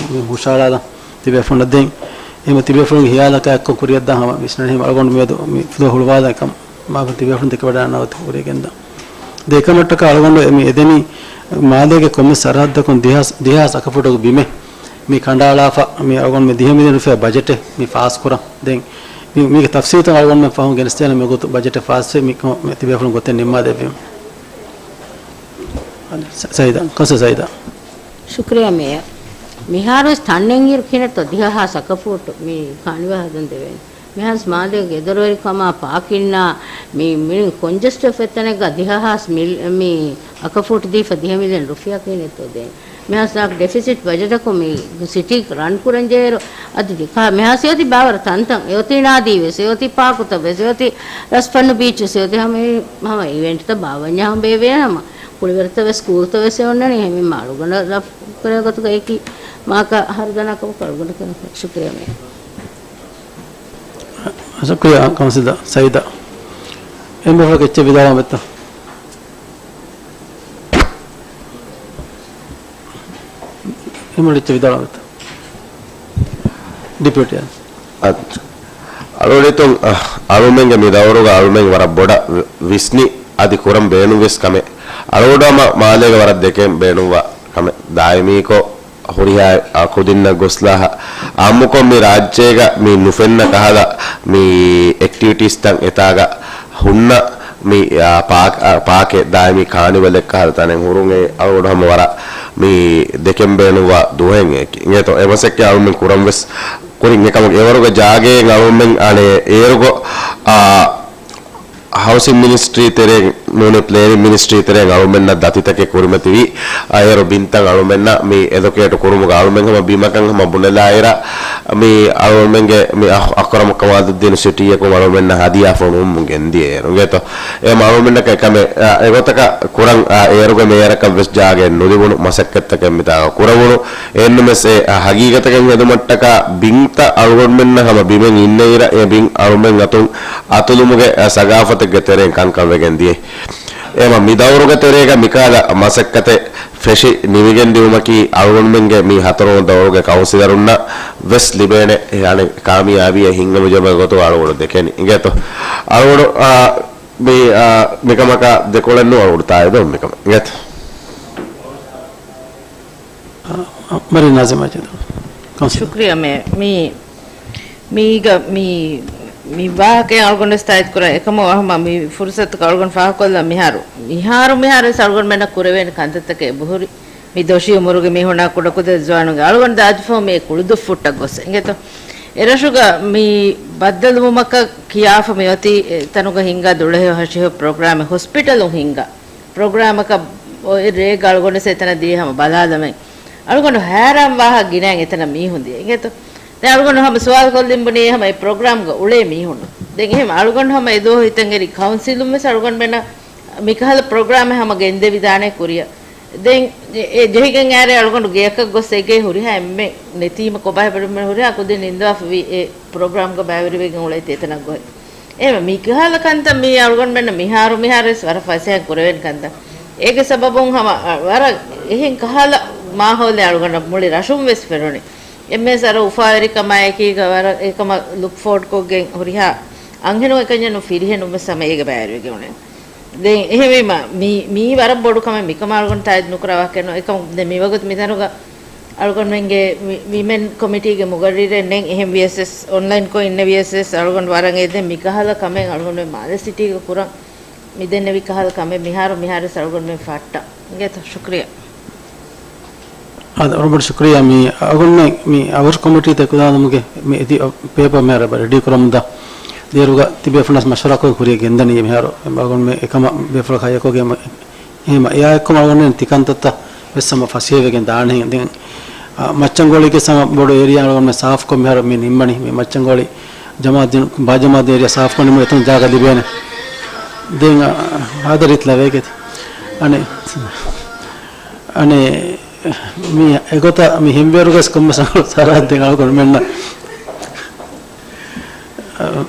ހުށަހަޅާލަން ތިބޭފުޅުންނަށް ދެން. އެހެން ތިބޭފުޅުންގެ ހިޔާލަކާ އެއްކޮށް ކުރިއަށްދާން ހަމަ ވިސްނަން. އެހެން އަޅުގަނޑު މިއަދު މި ފުލުހަ ހުޅުވާލަން އެކަން މާބަ ތިބޭފުޅުން ދެކެވަޑައިގަންނަވަތަ ކުރިއަށް ގެންދަން. ދެން އެކަމަށްޓަކާ އަޅުގަނޑު އެ މި އެދެނީ މާލޭގެ ކޮންމެ ސަރަހައްދަކުން ދިހާސް، ދިހާސް އަކަފޫޓުގެ ބިމެއް މި ކަނޑައަޅާފަ، މި އަޅުގަނޑުމެން ދިހަ މިލިއަން ރުފިޔާ ބަޖެޓެއް މި ފާސްކުރަން. ދެން މި، މީގެ ތަފްސީލްތައް އަޅުގަނޑުމެން ފަހުން ގެނެސްދޭނަ މިގޮތު ބަޖެޓެއް ފާސްވެ މި ކޮ-، މި ތިބޭފުޅުން ގޮތެއް ނިންމާދެއްވީމަ. ސައިދާ، ކައުންސިލަރ ސައިދާ. ޝުކްރިޔާ މޭޔަރ. މިހާރުވެސް ތަންނެން އިރު ކިނެއްތޯ ދިހަ ހާސް އަކަފޫޓު މި ކާނިވާ ހަދަން ދެވޭނެ. މިހާރުވެސް މާލޭގެ ގެދޮރުވެރިކަމާ ޕާކިންނާ މި މިނި ކޮންޖެސްޓްވެފަ އެތަނެއްގަ ދިހަ ހާސް މިލް-، މި އަކަފޫޓު ދީފަ ދިހަ މިލިއަން ރުފިޔާ ކިހިނެއްތޯ ދޭން. މިހާސް ނާކް ޑެފިސިޓް ބަޖެޓަކުން މި ސިޓީ ރަން ކުރަން ޖެހޭއިރު އަދި ދިކާ މިހާސް އޮތީ ބާވަރަށް ތަންތަން. އެ އޮތީ ނާދީ ވެސް، އެ އޮތީ ޕާކުތައް ވެސް، އެ އޮތީ ރަސްފަންނު ބީޗް ވެސް، އެ އޮތީ ހަމަ އެ، ހަމަ އިވެންޓްތައް ބާވަންޏާ ހަމަ ބޭބޭ ހަމަ ކުޅިވަރުތައް ވެސް ސްކޫލްތައް ވެސް އެ އޮންނަނީ. އެހެންވީމަ އަޅުގަނޑަށް ލަފް ކުރޭ ގޮތުގަ އެކި މާކަ ހަރުދަނާ ކަމަކު އަޅުގަނޑަށް ކަން ޝުކްރިޔާ މޭ. ޝުކްރިޔާ ކައުންސިލަރ ސައިދާ. އެންމެ ފަހަކަށް އެއްޗެއް ވިދާޅުވާން ވެއްތަ؟ އެންމެ އެއްޗެއް ވިދާޅުވާން ވެއްތަ؟ ޑިޕިއުޓީ. އަ-، އަޅުގަނޑު ހިތުން، އަ، އަޅުމެންގެ މި ދައުރުގަ އަޅުމެން ވަރަށް ބޮޑަށް ވި-، ވިސްނި އަދި ކުރަން ބޭނުންވެސް ކަމެއް. އަޅުގަނޑު ހަމަ މާލޭގަ ވަރަށް ދެކެން ބޭނުންވާ ކަމެއް. ދާއިމީކޮށް ހުރިހާ، އާ، ކުދިންނަށް ގޮސްލާހަ، އާއްމުކޮށް މި ރާއްޖޭގަ މި ނުފެންނަ ކަހަލަ މި އެކްޓިވިޓީސްތައް އެތާގަ ހުންނަ މި، އާ، ޕާކް، އާ، ޕާކެއް ދާއިމީ ކާނިވަލެއް ކަހަލަ ތަނެއް ހުރުން އެ އަޅުގަނޑު ހަމަ ވަރަށް މި ދެކެން ބޭނުންވާ ދުވަހެއް އެކި. އިނގޭތޯ އެ މަސައްކަތް އަޅުމެން ކުރަން ވެސް ކުރިން އެކަމަކު އެވަރުގެ ޖާގައެއް އަޅުމެން އަނެއް އޭރުގޮ، އާ، ހައުސިން މިނިސްޓްރީ ތެރެއިން ނޫނީ ޕްލޭނިން މިނިސްޓްރީ ތެރެއިން އަޅުމެންނަށް ދަތިތަކެއް ކުރިމަތިވީ. އައިރު ބިންތައް އަޅުމެންނަށް މި އެލޮކޭޓް ކުރުމުގަ އަޅުމެން ހަމަ ބިމަކަށް ހަމަ ބުނެލާއިރަށް މި އަޅުމެންގެ މި އަ-، އަކްރަމު ކަމާލުއްދީނު ސިޓީއަކުން އަޅުމެންނަށް ހަދިޔާ ފޮނުވަމުން ގެންދިޔަ އޭރު. އިނގޭތޯ؟ އެ އަޅުމެންނަކަށް ކަމެއް، އަ، އެގޮތަކަށް ކުރަން، އަ، އޭރުގެ މޭޔަރަކަށް ވެސް ޖާގައެއް ނުލިބުނު މަސައްކަތްތަކެއް މިތާގަ ކުރެވުނު. އެހެންނުމެސް އެ، އަ، ހަގީގަތަކަށް ހެދުމަށްޓަކާ ބިންތައް އަޅުގަނޑުމެންނަށް ހަމަ ބިމެއް އިންނައިރަށް އެ ބިން އަޅުމެން އަތުން އަތުލުމުގެ، އަ، ސަގާފަތެއްގެ ތެރެއިން ކަންކަން ވެގެން ދިޔަ. އެމަ މި ދައުރުގެ ތެރޭގަ މިކަހަލަ މަސައްކަތެއް ފެށި ނިމިގެން ދިއުމަކީ އަޅުގަނޑުމެންގެ މި ހަތަރުވަނަ ދައުރުގެ ކައުންސިލަރުންނަށް ވެސް ލިބޭނެ އަނެއް ކާމިޔާބީއެއް ހިނގަމުޖެހުމެއް ގޮތުގަ އަޅުގަނޑު ދެކެނީ. އިނގޭތޯ؟ އަޅުގަނޑު، އާ، މި، އާ، މިކަމަކާ ދެކޮޅެއްނު އަޅުގަނޑު ތާއީދު މިކަމަށް. އިނގޭތޯ؟ އާ، އާ، މަރި ނާޒިމާ ޖެދު. ކައުންސިލަރ. ޝުކްރިޔާ މޭ. މި މީގަ މި، މި ވާހަކައިން އަޅުގަނޑު ވެސް ތާއީދު ކުރަން. އެކަމު ހަމަ މި ފުރުސަތުގަ އަޅުގަނޑު ފާހަގަކޮށްލަން މިހާރު، މިހާރު، މިހާރު ވެސް އަޅުގަނޑުމެންނަށް ކުރެވޭނެ ކަންތައްތަކެއް އެބަހުރި. މި ދޮށީ އުމުރުގެ މީހުންނާ ކުޑަކުދިން ޒުވާނުންގެ އަޅުގަނޑު ދާދިފަހު މި ކުޅުދުއްފުއްޓަށް ގޮސް. އިނގޭތޯ؟ އެރަށުގަ މި ބައްދަލުވުމަކަށް ކިޔާފަ މި އޮތީ އެ ތަނުގަ ހިންގާ ދުޅަހެޔޮ ހަށިހެޔޮ ޕްރޮގްރާމެއް ހޮސްޕިޓަލުން ހިންގާ ޕްރޮގްރާމަކަށް އޮތް ރޭގަ އަޅުގަނޑު ވެސް އެތަނަށް ދިޔަ ހަމަ ބަލާލަމެން. އަޅުގަނޑު ހައިރާން ވާހަކަ ގިނައިން އެތަނަށް މީހުން ދިޔަ. އިނގޭތޯ؟ ދެން އަޅުގަނޑު ހަމަ ސުވާލު ކޮށްލިން ބުނީ ހަމަ އެ ޕްރޮގްރާމްގަ އުޅޭ މީހުން. ދެން އެހެން އަޅުގަނޑު ހަމަ އެ ދުވަހު ހިތަށް އެރި ކައުންސިލުން ވެސް އަޅުގަނޑުމެންނަށް މިކަހަލަ ޕްރޮގްރާމެއް ހަމަ ގެންދެވިދާނެ ކުރިއަށް. ދެން އެ، އެ ޖެހިގެން އައިރޭ އަޅުގަނޑު ގެއަކަށް ގޮސް އެގޭ ހުރިހާ އެންމެ ނެތީމަ ކޮބާ ހެބަރުމެން ހުރިހާ ކުދިން ނިންދާފަވީ އެ ޕްރޮގްރާމްގަ ބައިވެރިވެގެން އުޅޭތީ އެތަނަށް ގޮސް. އެހެން މިކަހަލަ ކަންތައް މީ އަޅުގަނޑުމެންނަށް މިހާރު މިހާރުވެސް ވަރަށް ފަސޭހަ ކުރެވޭނެ ކަންތައް. އޭގެ ސަބަބުން ހަމަ ވަރަށް އެހެން ކަހަލަ މާހައުލެއް އަޅުގަނޑަށް މުޅި ރަށުން ވެސް ފެނުނީ. އެންމެ ސަރަ އުފާވެރިކަމާއެކީގަ ވަރަށް އެކަމަށް ލުކް ފޯވަޑް ކޮށްގެން ހުރިހާ އަންހެނުން އެކަންޏެއް ނު ފިރިހެނުން ވެސް ހަމަ އޭގަ ބައިވެރިވެގެން އުޅެނީ. ދެން އެހެންވީމަ، މީ، މީ ވަރަށް ބޮޑު ކަމެއް، މިކަމާ އަޅުގަނޑު ތާއީދު ނުކުރާ ވާހަކައެއް ނޫން. އެކަމު ދެން މިވަގުތު މިތަނުގަ އަޅުގަނޑުމެންގެ ވި-، ވިމެން ކޮމިޓީގެ މުގައްރިރެއް ނެތް. އެހެން ވިޔަސް ވެސް އޮންލައިންކޮށް އިންނެ ވިޔަސް ވެސް އަޅުގަނޑު ވަރަށް އެދެން މިކަހަލަ ކަމެއް އަޅުގަނޑުމެން މާލެ ސިޓީގަ ކުރަން މިދެންނެވި ކަހަލަ ކަމެއް މިހާރު، މިހާރު ވެސް އަޅުގަނޑުމެން ފައްޓަން. އިނގޭތޯ؟ ޝުކްރިޔާ. އާދެ، ވަރަށް ބޮޑަށް ޝުކްރިޔާ. މި އަޅުގަނޑުމެން މި އަވަށު ކޮމިޓީ ތެކުދާނަމުގެ މި އެދި ޕޭޕަރ މިހާރު ރެޑީ ކުރަމުންދާ. ދިޔައިރުގަ ތިބޭފުޅުންނާސް މަޝްވަރާކޮށް ކުރިޔަށް ގެންދަނީ މިހާރު. އަޅުގަނޑުމެން އެކަމަށް ބޭފުޅަކަށް ހައްޔަރުކޮށްގެން އެހެން އެއާއެއްކޮށް އަޅުގަނޑުމެން ތިކަންތައްތައް ވެސް ހަމަ ފަސޭހަވެގެން ދާނެ. ދެން، އަ، މައްޗަންގޮޅީގެ ހަމަ ބޮޑު އޭރިއާ އަޅުގަނޑުމެން ސާފުކޮށް މިހާރު މި ނިންމަނީ. މި މައްޗަންގޮޅި ޖަމާލްދީން، ބާ ޖަމާލްދީން އޭރިއާ ސާފުކޮށް ނިމުނު އެތަނުން ޖާގަ ލިބޭނެ. ދެން، އަ، ހާދަ ރީތި ލަވައިގެ އަނެއް، އަނެއް މި އެގޮތަށް މި ހިންވޭރުގަސް ކޮންމެ ސަރަހައްދެއް އަޅުގަނޑުމެންނަށް،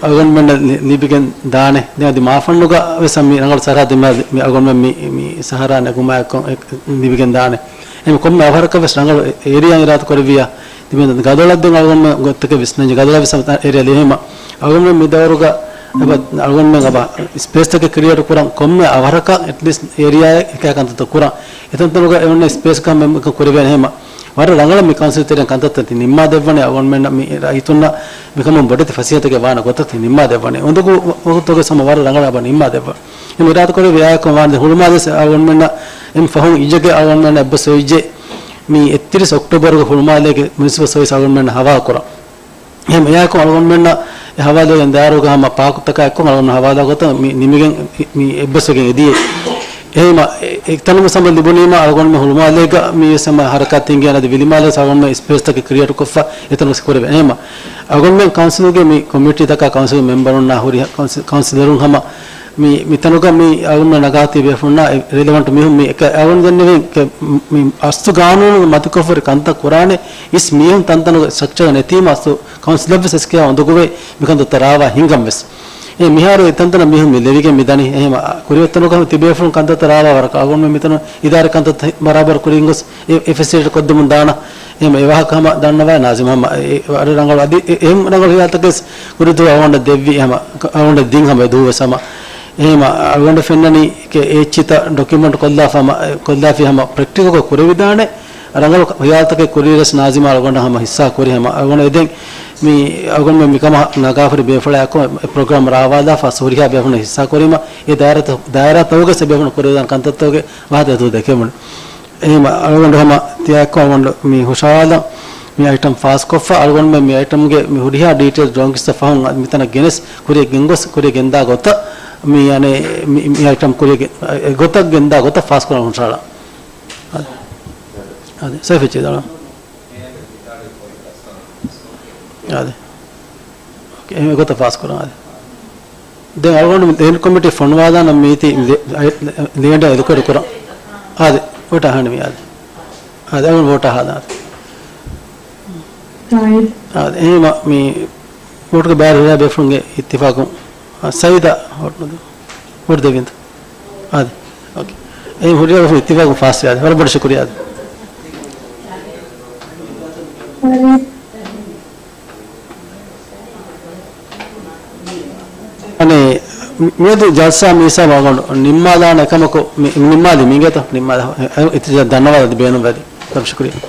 އަޅުގަނޑުމެންނަށް ލި-، ލިބިގެން ދާނެ. ދެން އަދި މާފަންނުގަ ވެސް މި ރަނގަޅު ސަރަހައްދެއް މި، މި އަޅުގަނޑުމެން މި، މި ސަހަރާ ނެގުމާއެކު ލިބިގެން ދާނެ. އެހެން ކޮންމެ އަވަހަރަކަށް ވެސް ރަނގަޅު އޭރިއާ އިރާދަ ކުރެއްވިޔާ، ތިބޭ ގަދޮޅަށް ދެން އަޅުގަނޑުމެން ގޮތްތަކެއް ވިސްނަންޖެ ގަދޮޅަށް ވެސް އޭރިއާ ލިބީމަ، އަޅުގަނޑުމެން މި ދައުރުގަ އެބަ އަޅުގަނޑުމެން އަބަ ސްޕޭސްތަކެއް ކްރިއޭޓް ކުރަން ކޮންމެ އަވަހަރަކަށް އެޓްލީސްޓް އޭރިއާއެއް އެކަހަލަ ކަންތައްތައް ކުރަން. އެތަންތަނުގަ އެ އޮންނަ ސްޕޭސްކަން ކުރެވޭނެ ހެމަ. ވަރަށް ރަނގަޅަށް މި ކައުންސިލް ތެރެއިން ކަންތައްތައް ތި ނިންމާ ދެއްވަނީ އަޅުގަނޑުމެންނަށް މި ރައްޔިތުންނަށް މިކަމުން ބޮޑެތި ފަސޭހަތަކެއް ވާނެ ގޮތަށް ތި ނިންމާ ދެއްވަނީ. އުނދަގޫ ވަގުތުގެ ހަމަ ވަރަށް ރަނގަޅަށް އަބަ ނިންމާ ދެއްވަން. އެ އިރާދަ ކުރެވި އާއެކު ވާނެ ހުޅުމާލޭ އަޅުގަނޑުމެންނަށް އެމް ފަހުން އިއްޔެގެ އަޅުގަނޑުމެންނަށް އެއްބަސް ވެއްޖެ މި އެއްތިރީސް އޮކްޓޯބަރުގެ ހުޅުމާލޭގެ މުނިސިޕަލް ސަރވިސް އަޅުގަނޑުމެންނަށް ހަވާލު ކުރަން. އެހެން އެއާއެކު އަޅުގަނޑުމެންނަށް އެ ހަވާލުވެގެން ދާއިރުގަ ހަމަ ޕާކުތަކާ އެއްކޮށް އަޅުގަނޑު ހަވާލާ ގޮތަށް މި ނިމިގެން މި އެއްބަސްވެގެން އެދިޔަ. އެހެން އެ-، އެތަނުގަ ހަމަ ލިބުނީމަ އަޅުގަނޑުމެން ހުޅުމާލޭގަ މި ވެސް ހަމަ ހަރަކާތް އިނގޭނެ އަދި ވިލިމާލޭ ވެސް އަޅުގަނޑުމެން ސްޕޭސްތަކެއް ކްރިއޭޓް ކޮށްފަ އެތަނުގަ ކުރެވޭ. އެހެން އަޅުގަނޑުމެން ކައުންސިލުގެ މި ކޮމިޓީތަކާ ކައުންސިލް މެމްބަރުންނާ ހުރިހާ ކައުންސިލް، ކައުންސިލަރުން ހަމަ މި، މިތަނުގަ މި އަޅުގަނޑުމެން ނަގާތީ ބޭފުޅުންނާ އެ ރިލެވަންޓް މީހުން މި އެކަ އަޅުގަނޑު ދެންނެވިން ކެ-، މި އަސްލު ގާނޫނުގެ މަތިކޮށްފަ ހުރި ކަންތައް ކުރާނެ އިސް މީހުން ތަންތަނުގެ ސްޓްރަކްޗަރ ނެތީމަ އަސްލު ކައުންސިލަށްވެސް އެސްކޭ އުނދަގޫވެ މިކަންތައްތައް ރާވާ ހިނގަން ވެސް. އެ މިހާރު އެތަންތަނަށް މީހުން މި ލެވިގެން މި ދަނީ. އެހެމަ ކުރިއަށް ތަނުގަ ތިބޭފުޅުން ކަންތައްތައް ރާވާ ވަރަކަށް އަޅުގަނޑުމެން މިތަނު އިދާރީ ކަންތައްތައް ބަރާބަރު ކުރިން ގޮސް އެ، އެ ފެސިލިޓޭޓް ކޮށްދެމުން ދާނަ. އެހެމަ އެ ވާހަކަ ހަމަ ދަންނަވާ ނާޒިމް ހަމަ އެ، އެ ވަރަށް ރަނގަޅު އަދި އެ، އެހެން ރަނގަޅު ހިޔާލުތަކެއް ކުރިދުވަހު އަޅުގަނޑަށް ދެއްވި ހަމަ އަޅުގަނޑަށް ދިން ހަމަ އެ ދުވަސް ހަމަ. އެހެމަ އަޅުގަނޑަށް ފެންނަނީ ކެ އެއްޗިތައް ޑޮކިއުމެންޓް ކޮށްލާފަ ހަމަ، ކޮށްލާފި ހަމަ ޕްރެކްޓިކަލްކޮށް ކުރެވިދާނެ. ރަނގަޅު ހިޔާލުތަކެއް ކުރިއިރަސް ނާޒިމާ އަޅުގަނޑަށް ހަމަ ހިއްސާ ކުރި ހަމަ އަޅުގަނޑު އެދެން މި އަޅުގަނޑުމެން މިކަމަށް ނަގާފަ ހުރި ބޭފުޅާއެކު އެ ޕްރޮގްރާމް ރާވާލާފަ ހުރިހާ ބޭފުޅުން ހިއްސާ ކުރީމަ އެ ދާއިރާތައް، ދާއިރާތަކުގަ އެ ބޭފުޅުން ކުރެވިދާނެ ކަންތައްތަކުގެ ވާހަކަ ދޫ ދެކެމުން. އެހެމަ އަޅުގަނޑު ހަމަ ތިޔާއެކު އަޅުގަނޑު މި ހުށަހަޅާލަން މި އައިޓަމް ފާސްކޮށްފަ އަޅުގަނޑުމެން މި އައިޓަމްގެ މި ހުރިހާ ޑީޓެއިލް ޑްރޯއިންސްތައް ފަހުން މިތަނަށް ގެނެސް ކުރިއަށް ގެންގޮސް ކުރިއަށް ގެންދާ ގޮތަށް މި އަނެ މި، މި އައިޓަމް ކުރިއަށް ގެ-، އެ ގޮތަށް ގެންދާ ގޮތަށް ފާސްކުރަން ހުށަހަޅާ. އާދެ. އާދެ. ސައިފް އެއްޗެއް ދާނަ. އާދެ. އޯކޭ. އެހެން އެގޮތަށް ފާސްކުރަން. އާދެ. ދެން އަޅުގަނޑު ލޭންޑް ކޮމިޓީ ފޮނުވާލާނަން މީތި ލޭ-، އައި-، ލޭންޑަށް އެލޮކޭޓް ކުރަން. އާދެ. ވޯޓް އަހާނެ މި އާދެ. އާދެ. އަޅުގަނޑު ވޯޓް އަހާލާނެ. އާދެ. އާދެ. އެހެމަ މި ވޯޓްގެ ބައި ހުރިހާ ބޭފުޅުންގެ އިއްތިފާޤުން. އާ، ސައީދާ ވޯޓް ނުދެވޭ. ވޯޓް ދެވިންތަ؟ އާދެ. އޯކޭ. އެހެން ހުރިހާ ބޭފުޅުން އިއްތިފާޤުން ފާސްވި އާދެ. ވަރަށް ބޮޑަށް ޝުކުރިއްޔާ އާދެ. އަނެއް، މިއަދު ޖަލްސާ މި ހިސާބަށް އަޅުގަނޑު ނިންމާލާނެ ކަމަކު، މި-، ނިންމާލީ މި އިނގޭތަ؟ ނިންމާލާ. އެ، އެ، އިތުރަށް ދަންނަވާލަދީ ބޭނުންވެދީ. ވަރަށް ޝުކުރިއްޔާ.